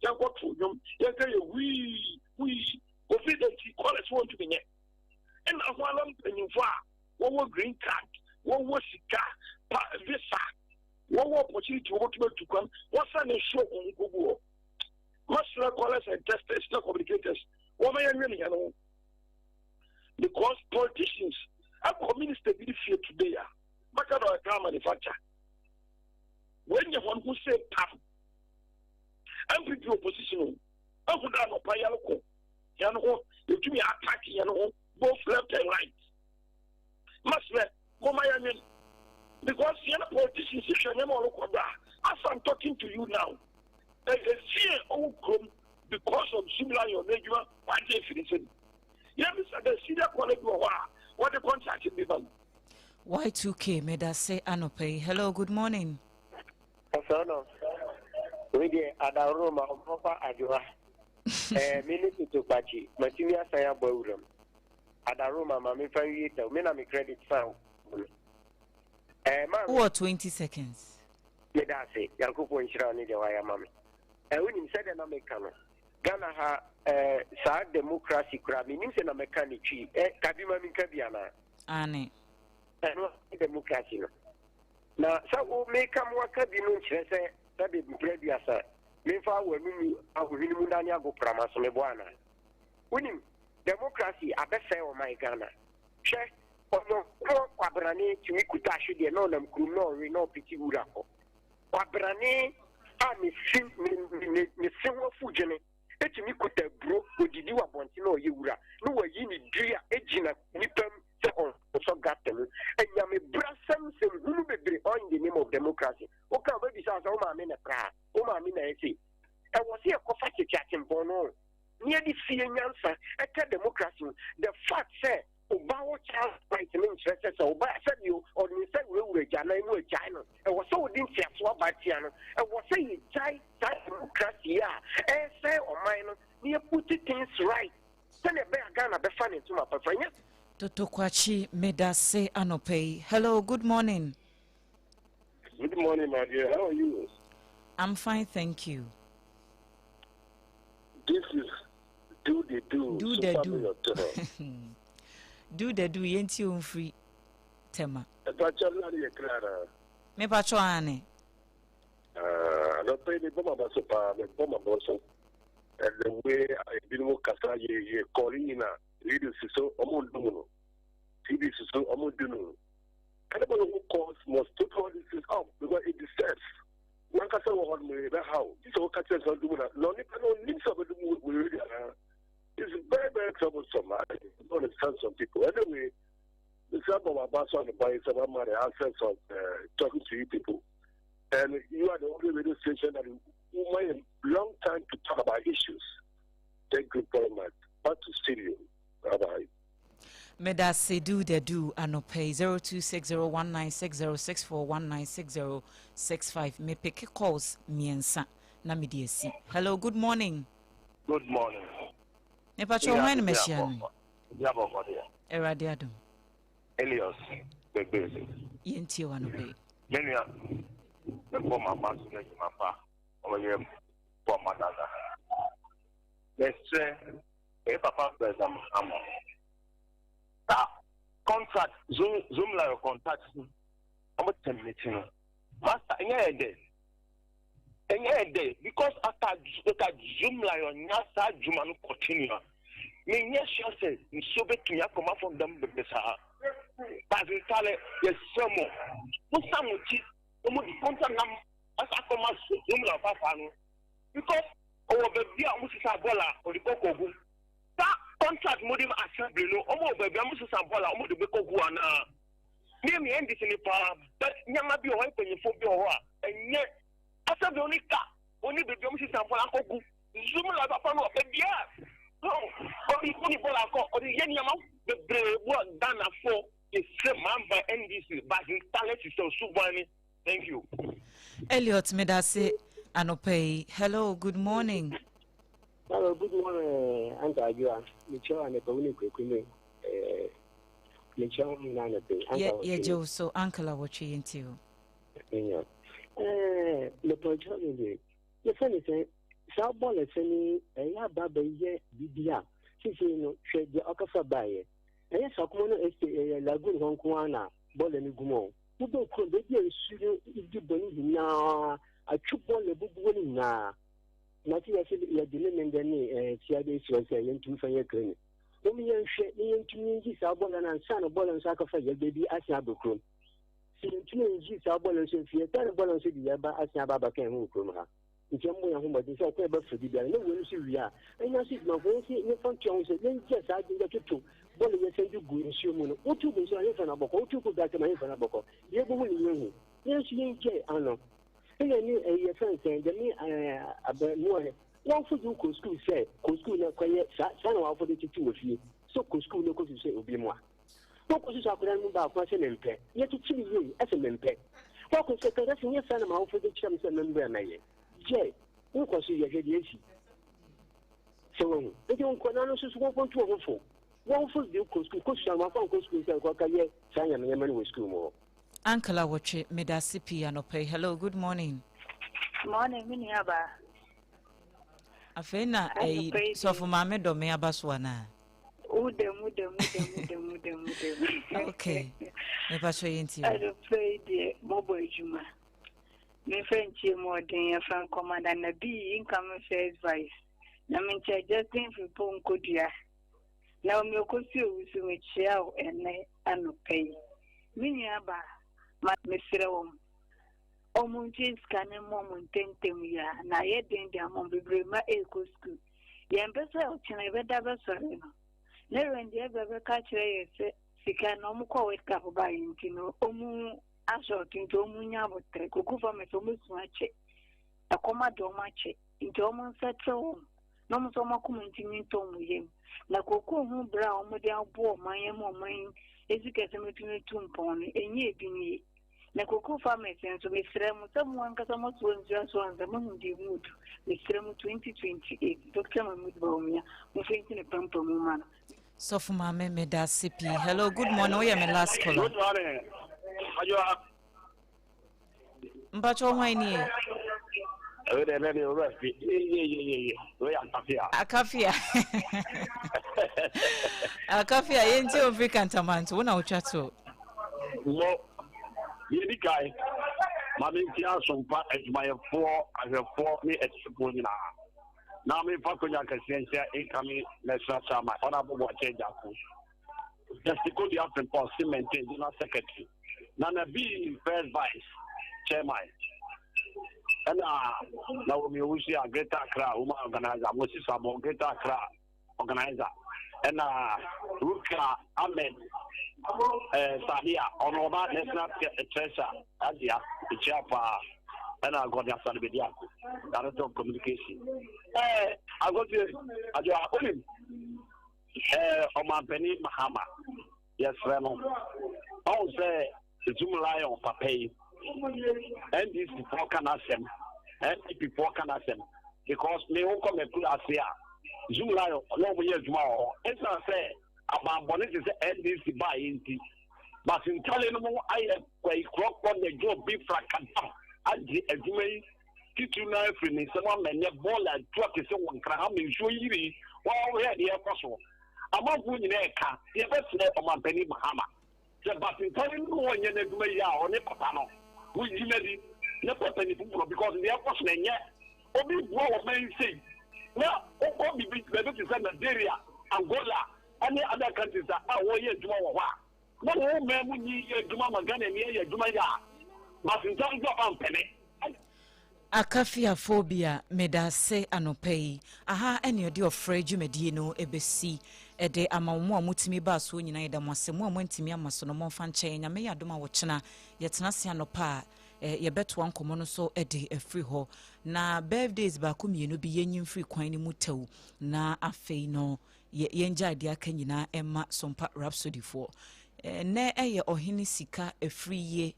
yɛnkɔtow nnwom, yɛnka yɛ wii wii. Kofi dɛ nti callers wɔntumi nyɛ. Nna ho ara mpanyimfo a wɔwɔ green card, wɔwɔ sika, pa visa, wɔwɔ opportunity wɔbɔtum atu kwan, wɔsan show hɔn ho kogu hɔ. Mɛsrɛ callers and testers na communicators wɔma yɛnwen hɛn ho because politicians akɔ minister bi ne fie today a bɛka dɛ ɔyɛ car manufacture. Wɔanya hɔn ho se pam. NPP opposition o, ehu dɛ anɔpa yɛroko hɛn ho, yetumi attack hɛn ho both left and right. Mɛsrɛ, momma yɛnwen because hɛn politicians hwɛ nneɛma a ɔrokɔ do a, as I'm talking to you now, efie a ɔwɔ kurom because of Zoom Lion n'edwuma wɔagye efi ne nsamu. Yɛbisa dɛ senior college wɔ hɔ a wɔdze contract no bi ma no. Y2K medase anɔpa yi. Hello, good morning. Ɔsɔɔ no, wei deɛ adaworo ma ɔmfa adwoa. Ɛɛ me ne Toto Kpakye, matumi asan abɔ awuram. Adaworo ma ma memfa nwie tɛw, me na me credit san wo no. Ɛɛ maame. Wowɔ 20 seconds. Meda ase, Nyankopɔn nhyira wo ne deɛ wayɛ ama me. Ɛɛ wonim sɛdeɛ na meka no, Ghana ha ɛɛ saa democracy koraa mennim sɛ na mɛka ne twi. Ɛ ka bi ma menka bi anaa? Aane. Ɛno ne democracy no. Na sɛ wo meka mo aka bi no nkyerɛ sɛ sɛbe mprɛ aduasa memfa w'anomu ahohwene mu nane agoprama so meboa anaa? Wonim, democracy abɛsɛe ɔman Ghana. Hwɛ, ɔnyɔnkoɔ kwabrane tumi kuta ahwedeɛ na ɔnam kurom na ɔwe na ɔpete wura kɔ. Kwabrane a ne se, ne, ne, ne se ho afu dwene tumi kuta aburo, odidi wɔ abɔnten na ɔyɛ wura, na wayi ne dua gyina nnipa mu sɛ ɔnsɔ gutter mu. Anyamebrasɛm nsɛm hunu bebree all in the name of democracy. Woka a wobɛbisa wo sɛ wo maame na koraa, wo maame na ɛsei. Ɛwɔ sɛ yɛkɔfa tete atempɔn no na yɛde fie nyansa ɛka democracy ho. The fact sɛ Oba wɔ child right no nkyerɛ sɛ sɛ ɔba sɛdeɛ ɔde ne nsa wurawura agyanan mu agyae no. Ɛwɔ sɛ ɔde nteaso aba tia no. Ɛwɔ sɛ yɛgyae saa democracy yi a ɛresɛe ɔman no na yɛ put things right sɛdeɛ ɛbɛyɛ a Ghana bɛfa ne ntoma pɛfɛ. Ɛnyɛ. Toto Kwakye medase anɔpa yi. Hello good morning. Good morning my dear, how are you? I'm fine thank you. This is Do the do. Do the do. Do the do yɛn ti o nfiri tɛma. Ɛpakyɛ na yɛ kra na. Mepakyɛ ane. Ah, anɔpɛ yi mebɔ m'aba so paa mebɔ m'abɔ so. And the way ebinom kasa yɛ yɛ kɔɔle nyina radio si so ɔmo ndu mu no TV si so ɔmo ndu no. Anybody who calls must take all these things off because it disturbs. Wankasa wɔ hɔ nom ɛbɛha wo. Gye sɛ woka kyerɛ sɛ ɔdum na na onipa no ɔnim sɛ ɔbɛdum wɔ radio anaa. It's very very troublesome. I don't understand some people. Anyway, Mr. Baba so the boy is about the access of talking to you people. And you are the only radio station that who made a long time to talk about issues. Thank you very much. Back to studio. Bye bye. Medase do the do anɔpa yi 0260196064 196065 me peke calls mmiɛnsa na mede asi. Hello good morning. Good morning. Mepakyɛ hwan na mahyia no yi? Awurade adom. Elias Begbese. Yɛntie wo anɔpa yi. Me nua, mebɔ m'aba so no adwuma pa ɔyɛ bɔ ma dada. Mesrɛ me papa President Mahama saa contract zoom zoom lion contract no ɔmo terminate no master ɛnyɛ yɛ dɛ ɛnyɛ yɛ dɛ because after after zoom lion nya saa adwuma no continue a menyɛ sure sɛ nsuo bɛtumi akɔ ma fam dɛm bebree saa but ntale yɛsrɛ mo mo san mo akyi ɔmo de contract nam asa akɔma zoom lion papa no because ɔwɔ baabi a wɔn sesa bɔɔl a ɔde kɔ kɔ gu saa contract mo de ma assembly no wɔn wɔ baabi a wɔn sesa bɔɔl a wɔn de bɛ kɔ gu anaa mi mi ndc ni paa but nneɛma bi wɔ hɔ mpanyinfoɔ bi wɔ hɔ a ɛnyɛ assembly oni ka oni baabi a wɔn sesa bɔɔl akɔ gu zoom la papa no wɔ baabi a ɔde kɔ ne bɔɔl akɔ ɔde yɛ nneɛma bebree wɔ Ghana fo esɛ mamba ndc but talent system suban ni. Thank you. Elliot medase anɔpa yi. Hello, good morning. Hello, good morning, Anta Adwoa. Mekyia wo anɔpa wo ne Kwaku ne eh, mekyia wo nyinaa anɔpa yi. Yɛgye wo so, Uncle Awɔtwe yɛntie o. Enya. Ɛɛ mepɔkyɛ me de yɛfɛ ne sɛ saa bɔɔl sɛ ni ɛyɛ aba bɛyɛ biribi a sisi no hwɛ deɛ ɔkafa baeɛ ɛyɛ sakoma no ɛsɛ ɛyɛ lagoon hɔ nko ara na bɔɔl no gu mu o wobɛ kurom baabi a nsu no di bɔ no nyinaa atwi bɔɔl abubu hɔ no nyinaa na sɛ yɛsɛ yɛde ne mendɛ ne ɛɛ tia de esi hɔ sɛ yɛntumi fa yɛ clinic wɔn yɛnhwɛ ne yɛntumi ngyi saa bɔɔl no ansa na bɔɔl no nso akɔfa yɛ baabi asen abɛ kurom sɛ yɛntumi ngyi saa bɔɔl no nso mfi yɛtaa ne bɔɔl no nso de yɛba asen aba abɛka yɛn ho wɔ kurom ha nti ɛmmɔ yɛn ho mmɔden sɛ ɔkwan yɛbɛfa bi biara na wei nso wie a ɛnya so adwumafoɔ yɛn sɛ yɛmfa ntua ho sɛ yɛngye saa adwene yɛtoto bɔɔl yɛsɛn de gu nsuo mu no wotu gu nsuo a yɛmfa no abɔkɔ wotu gu gata ma yɛmfa no abɔkɔ yɛbɛhu ne yɛhu yɛn nso yɛngye ano ɛna ne ɛyɛ fɛn sɛn dɛm abɛmoa no wɔmfo de kɔ sukuu sɛ kɔ sukuu na kɔyɛ saa saa na wɔafo de tete wɔ fie sɛ kɔ sukuu na kɔsu sɛ obi mu a wɔkɔ so sɛ akwadaa no mu baako sɛ mempɛ yɛtete ne yie ɛsɛ mempɛ wɔkɔ sɛ kɛkɛ sɛ nyɛ saa na maawofo de kyerɛ me sɛ membrɛ mɛyɛ gyɛ wokɔ so yɛhwɛ deɛ asi sɛ wahu nti nkwadaa no nso so wɔmfo nto wɔn fo wɔmfo de kɔ sukuu kɔ sukuu wɔmfa nkɔ sukuu sɛ nkɔka yɛ saa nyamanyama no wɔ sukuu mu hɔ. Uncle Awotwe, medase pii anɔpa yi. Hello, good morning. Morning, me nua baa. Afei na ɛyi sɔfo maame dɔ me aba so anaa? Wodam, wodam, wodam, wodam, wodam, wodam. Okay. Mepa so yɛ nti. Anɔpa yi deɛ mɔbɔ adwuma. Memfa nkyie mu ɔden ɛfa nkɔma na na bi incoming first vice. Na menkyɛ Justin Frimpong Nkodua. Naomi Okosi Owusu mekyia wo ɛnnɛ anɔpa yi. Me nua baa, ma mesrɛ wɔn, wɔn ntua sika no mmɔ wɔn ntɛmntɛm yi a, na ayɛ den de ama wɔn, bebree mma ɛrekɔ sukuu. Yɛmpɛ sɛ ɔkyena yɛbɛda bɛsɔre no, ne Rɛnde ɛbɛ bɛka kyerɛ yɛ sɛ sika no wɔn kɔ World Cup baeɛ nti no wɔn asɔɔto nti wɔn nya abotere. Koko farmers wɔn asu akyɛ, ɛkɔm ade wɔn akyɛ nti wɔn nsa kyɛ wɔn. na wɔn nso wɔn akoma ntumi ntɔ wɔn yam. Na kookoo ho bere a wɔde aboa ɔman yi ama ɔman yi asikasɛm atumi atu mpɔn no, ɛnyɛ ebi nie. Na kookoo farmers nso, mesrɛ mo sɛ mo ankasa moasoa nsuo asoa ansa moahu deɛ emu odu. Mesrɛ mo 2028, Dr. Mahmoud Bawumia, momfa nsi ne pampam mma no. Sɔfo maame meda ase pii. Hello, good morning. Woyɛ me last caller. Good morning. Adwoa. Mpakyɛ hwan nie? Ɛwɛ dɛ ɛbɛ de owura fi yeyeyeye wei yɛ akafia. Akafia akafia yɛn ti ofiri kantamanto wo na wotwa to. Mo deɛ di kan maame nti asompa adwumayɛfoɔ ahwɛfoɔ ne atiefoɔ nyinaa na mefa konya kɛseɛ nhyɛ incoming national chairman ɔnabɔ boakye agyako. Justice Kodua Frimpong Cement General Secretary, Nana B First Vice Chairman, ɛna Naomi Owusu a Greater Accra Woman Organizer, Moses Abo Greater Accra Organizer, ɛna Ruka Ahmed eh, Sadia ɔno ɔba National Treasurer Adia Ekyia paa ɛna Gordon Asare Bediako Director of Communication. Eh, Agotie, Adwoa, onim. Ɛɛ Ɔmanpanin Mahama, yɛsrɛ no, ɔhu sɛ Zoom Lion papa yi, NDC foɔ ka n'asɛm, NPP foɔ ka n'asɛm, because me wokɔ m'akuru ase a, Zoom Lion na wɔn yɛ adwuma wɔ hɔ. Ɛsiane sɛ abanbɔne te sɛ NDC baeɛ nti, basintale no mu ayɛ kwayi korɔkorɔ na adwuma bi frakadam agye adwuma yi titiriw no ara firi ne nsam ama ɛnnɛ bɔɔl atu ate sɛ wɔ Nkran ha ma nsuo yiri yi, wohwɛ deɛ ɛrekɔ soɔ. Amanfoɔ nyinaa ɛka, yɛbɛsrɛ Ɔmanpanin Mahama sɛ Basintale no ɔnyɛ n'adwuma yie a ɔne papa no wɔyi no adi na pɛ panin foforɔ because deɛ ɛrekɔ so no ɛnyɛ obi boa ɔman yi sei na wokɔ bibi baabi te sɛ Nigeria, Angola ɛne other countries a wɔyɛ adwuma wɔ hɔ a Na wo man mu nyi yɛ adwuma ma Ghana ni yɛ adwuma yɛ a, Masentan nso aba mpene. Akafiaphobia medase anɔpa yi. Aha ɛne ɔde ɔfrɛ dwumadie no ɛbɛsi ɛde ama wo mo a motumi baa soɔ nyinaa yɛda mo ase mo a moantumi amma so no momfa nkyɛ yɛn Nyame yɛ adom a ɔkyena yɛtena ase anɔpa a yɛbɛtoa nkɔmmɔ no so de afiri hɔ na birthdays baako mmienu bi yɛnyi mfiri kwan no mu tɛw na afei no Yɛ yɛngyae deɛ aka nyinaa mma Sompa Rhapsody foɔ. Ɛnnɛ ɛyɛ Ɔhene Sika Afriyie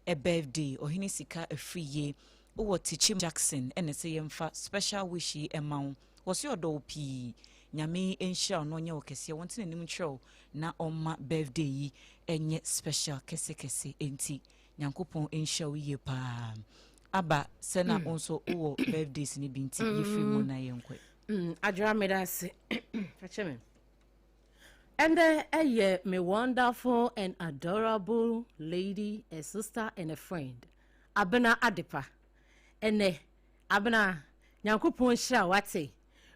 birthday, Ɔhene Sika Afriyie wowɔ Tikyim Jackson ɛna ɛsɛ yɛmfa special wish yi ɛma wo. Wɔse ɔdɔ wo pii. Nyame nhyira wo na ɔnyɛ wo kɛseɛ, wɔnte n'anim nkyerɛ wo na ɔmma birthday yi ɛnyɛ special kɛse kɛse. Enti. Nyankopɔn nhyira wo yie paa. Aba sɛ na wo nso wowɔ birthdays no bi nti yɛfiri mu na yɛnkɔ. Adwera, meda ase. Fakyɛ me. Ɛndɛ ɛyɛ me wonderful and adorable lady, a sister and a friend, Abena Adepa. Ɛnɛ Abena, Nyankopɔn nhyira wo, wate.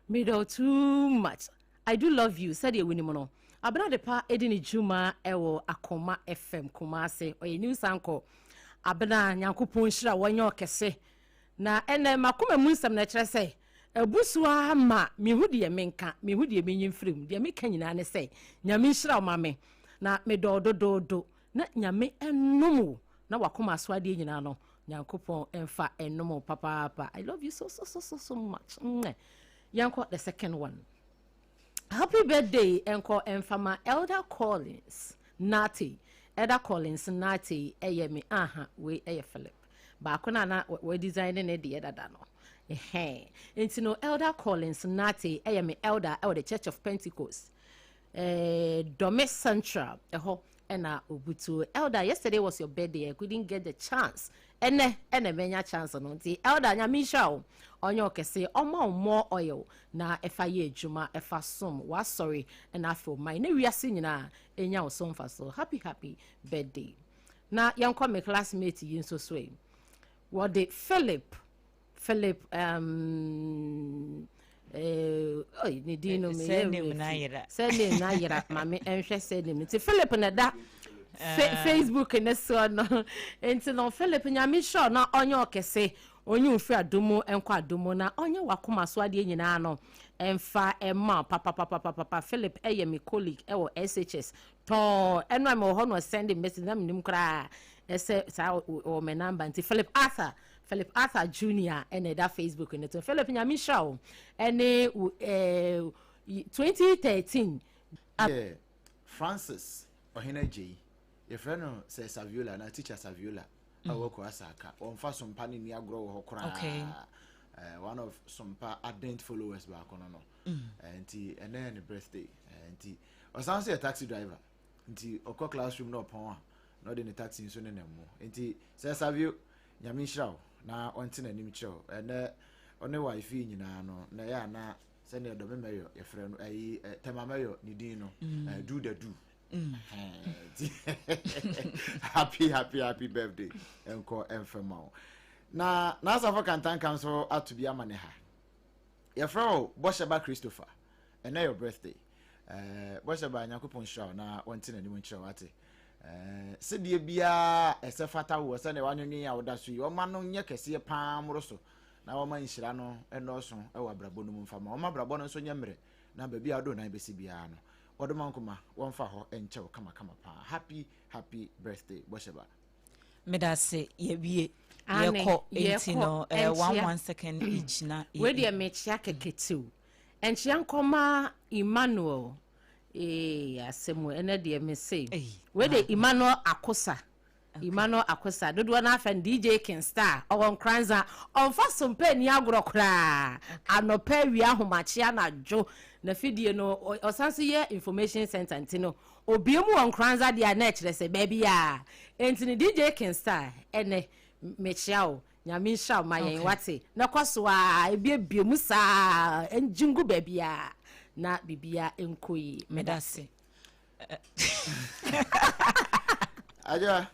Medɔ too much. I do love you. Sɛdeɛ wonim no, Abena Adepa ɛdi ne dwuma ɛwɔ Akoma FM Kumase. Ɔyɛ news anchor. Abena, Nyankopɔn nhyira wɔnyɛ ɔkɛse. Na ɛnɛ makoma mu nsɛm na ɛkyerɛ sɛ abusuo ama mehu deɛ menka, mehu deɛ menyi mfiri mu. Deɛ meka nyinaa ne sɛ Nyame nhyira wo ma me, na medɔ dodoodo, na Nyame ɛnom wo na wakoma so adeɛ nyinaa no, Nyankopɔn ɛmfa ɛnom wo papaapa. I love you so so so so so much. Yɛnkɔ the second one. Happy birthday ɛnkɔ ɛmfama Elder Collins Nate. Elder Collins Nate ɛyɛ me aha. Wei ɛyɛ Philip baako na wɔ design ne deɛ dada no. Ɛhɛn, nti no Elder Collins Nate ɛyɛ me elder ɛwɔ the Church of Pentecost, Dome Central ɛhɔ ɛna obutu. Elder, yesterday was your birthday, I couldn't get the chance. Ɛnɛ ɛna mɛnya chance no. Nti Elder, Nyame nhyira wo, ɔnyɛ ɔkɛse, ɔma wo more oil na ɛfa yɛ adwuma, ɛfa som wasɔre, ɛna afei ɔman na wiase nyinaa ɛnya wo so mfa so. Happy happy birthday. Na yɛnkɔ me classmate yi nso so yi, wɔde Philip ne din no surname na ayera. Surname na ayera. Maame ɛnhwɛ surname nti Philip na da Facebook ne soɔ no. Nti no Philip, Nyame hyɛ na ɔnyɛ ɔkɛse, ɔnyɛ ofiri adomu nkɔ adomu, na ɔnyɛ wakoma so adeɛ nyinaa no ɛmfa ɛma papapapapapa. Philip ɛyɛ me colleague ɛwɔ SHS tɔn. Ɛno a mewɔ hɔ no, ɔsend message na menim koraa ɛsɛ saa ɔwɔ me number. Nti Philip Arthur, Philip Arthur Junior ɛna ɛda Facebook no to. Philip, Nyame hyira wo ɛne 2013. Yɛ Francis Ɔhene Agyei, yɛfrɛ no sɛ Saviola na Teacher Saviola a wɔkɔ Asaka. Wɔmfa Sompa ne nni agorɔ wɔ hɔ koraa. One of Sompa ardent followers baako no. Nti ɛnɛ yɛ ne birthday. Nti ɔsan so yɛ taxi driver, nti ɔkɔ classroom na ɔpɔn a, na ɔde ne taxi nso ne nam mu. Nti sɛ Savio, Nyame nhyira wo na ɔnte n'anim kyerɛ wo. Ɛnɛ ɔne wife yi nyinaa no na ɛyɛ ana sɛnea Dɔme Mɛyɔ yɛfrɛ no ɛyi Tɛma Mɛyɔ ne din no, do the do. Nti happy happy happy birthday nkɔ ɛmfɛ ma wo. Na n'asafo Kantanka nso ato bi ama ne ha. Yɛfrɛ wo Bɔhyɛba Christopher, ɛnɛ your birthday. Bɔhyɛba, Nyankopɔn nhyira wo na wɔnte n'anim nkyerɛ wo ate. Sɛdeɛ biara ɛsɛ fata wo sɛdeɛ wanwenwen a woda so yi, ɔma no nyɛ kɛseɛ paa mmoro so, na wɔma nhyira no nnɔɔso wɔ abrabɔ no mu mfa ma wɔma abrabɔ no nso nyɛ mmerɛ, na baabi a wode wo nan bɛsi biara no, wɔde ma nkoma wɔmfa hɔ nkyɛw kamakama paa. Happy happy birthday, Bɔhyɛba. Meda ase, yɛwie. Ane, yɛkɔ nti yɛkɔ, no one ɛnkyea. 1 second each na Wei deɛ mekyea kɛkɛ tiw. Ɛnkyea nkɔma Emmanuel. Ee, asɛm o, ɛnɛ deɛ mese Ei, wei de Emmanuel Akosa, Emmanuel Akosa dodoɔ no afɛ no DJ Kingstar, ɔwɔ Nkranza. Ɔmfa Sompa ani agorɔ koraa. Anɔpa, awia, ahomakye, anadwo na fidie no. Ɔsan so yɛ information center, nti no obie mu wɔ Nkranza deɛ a, na ɛkyerɛ sɛ baabi a. Nti no DJ Kingstar, ɛnɛ mekyea wo. Nyame nhyira wo ma yɛn. Wate na kɔ so a ebiebie mu saa, ngye ngu baabi a na biribia nkɔ yi. Meda ase. Agya.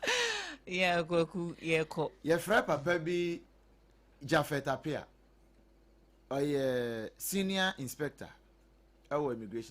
Yɛ Kwaku, yɛkɔ. Yɛfrɛ papa bi Jafet Apia, ɔyɛ senior inspector ɛwɔ immigration.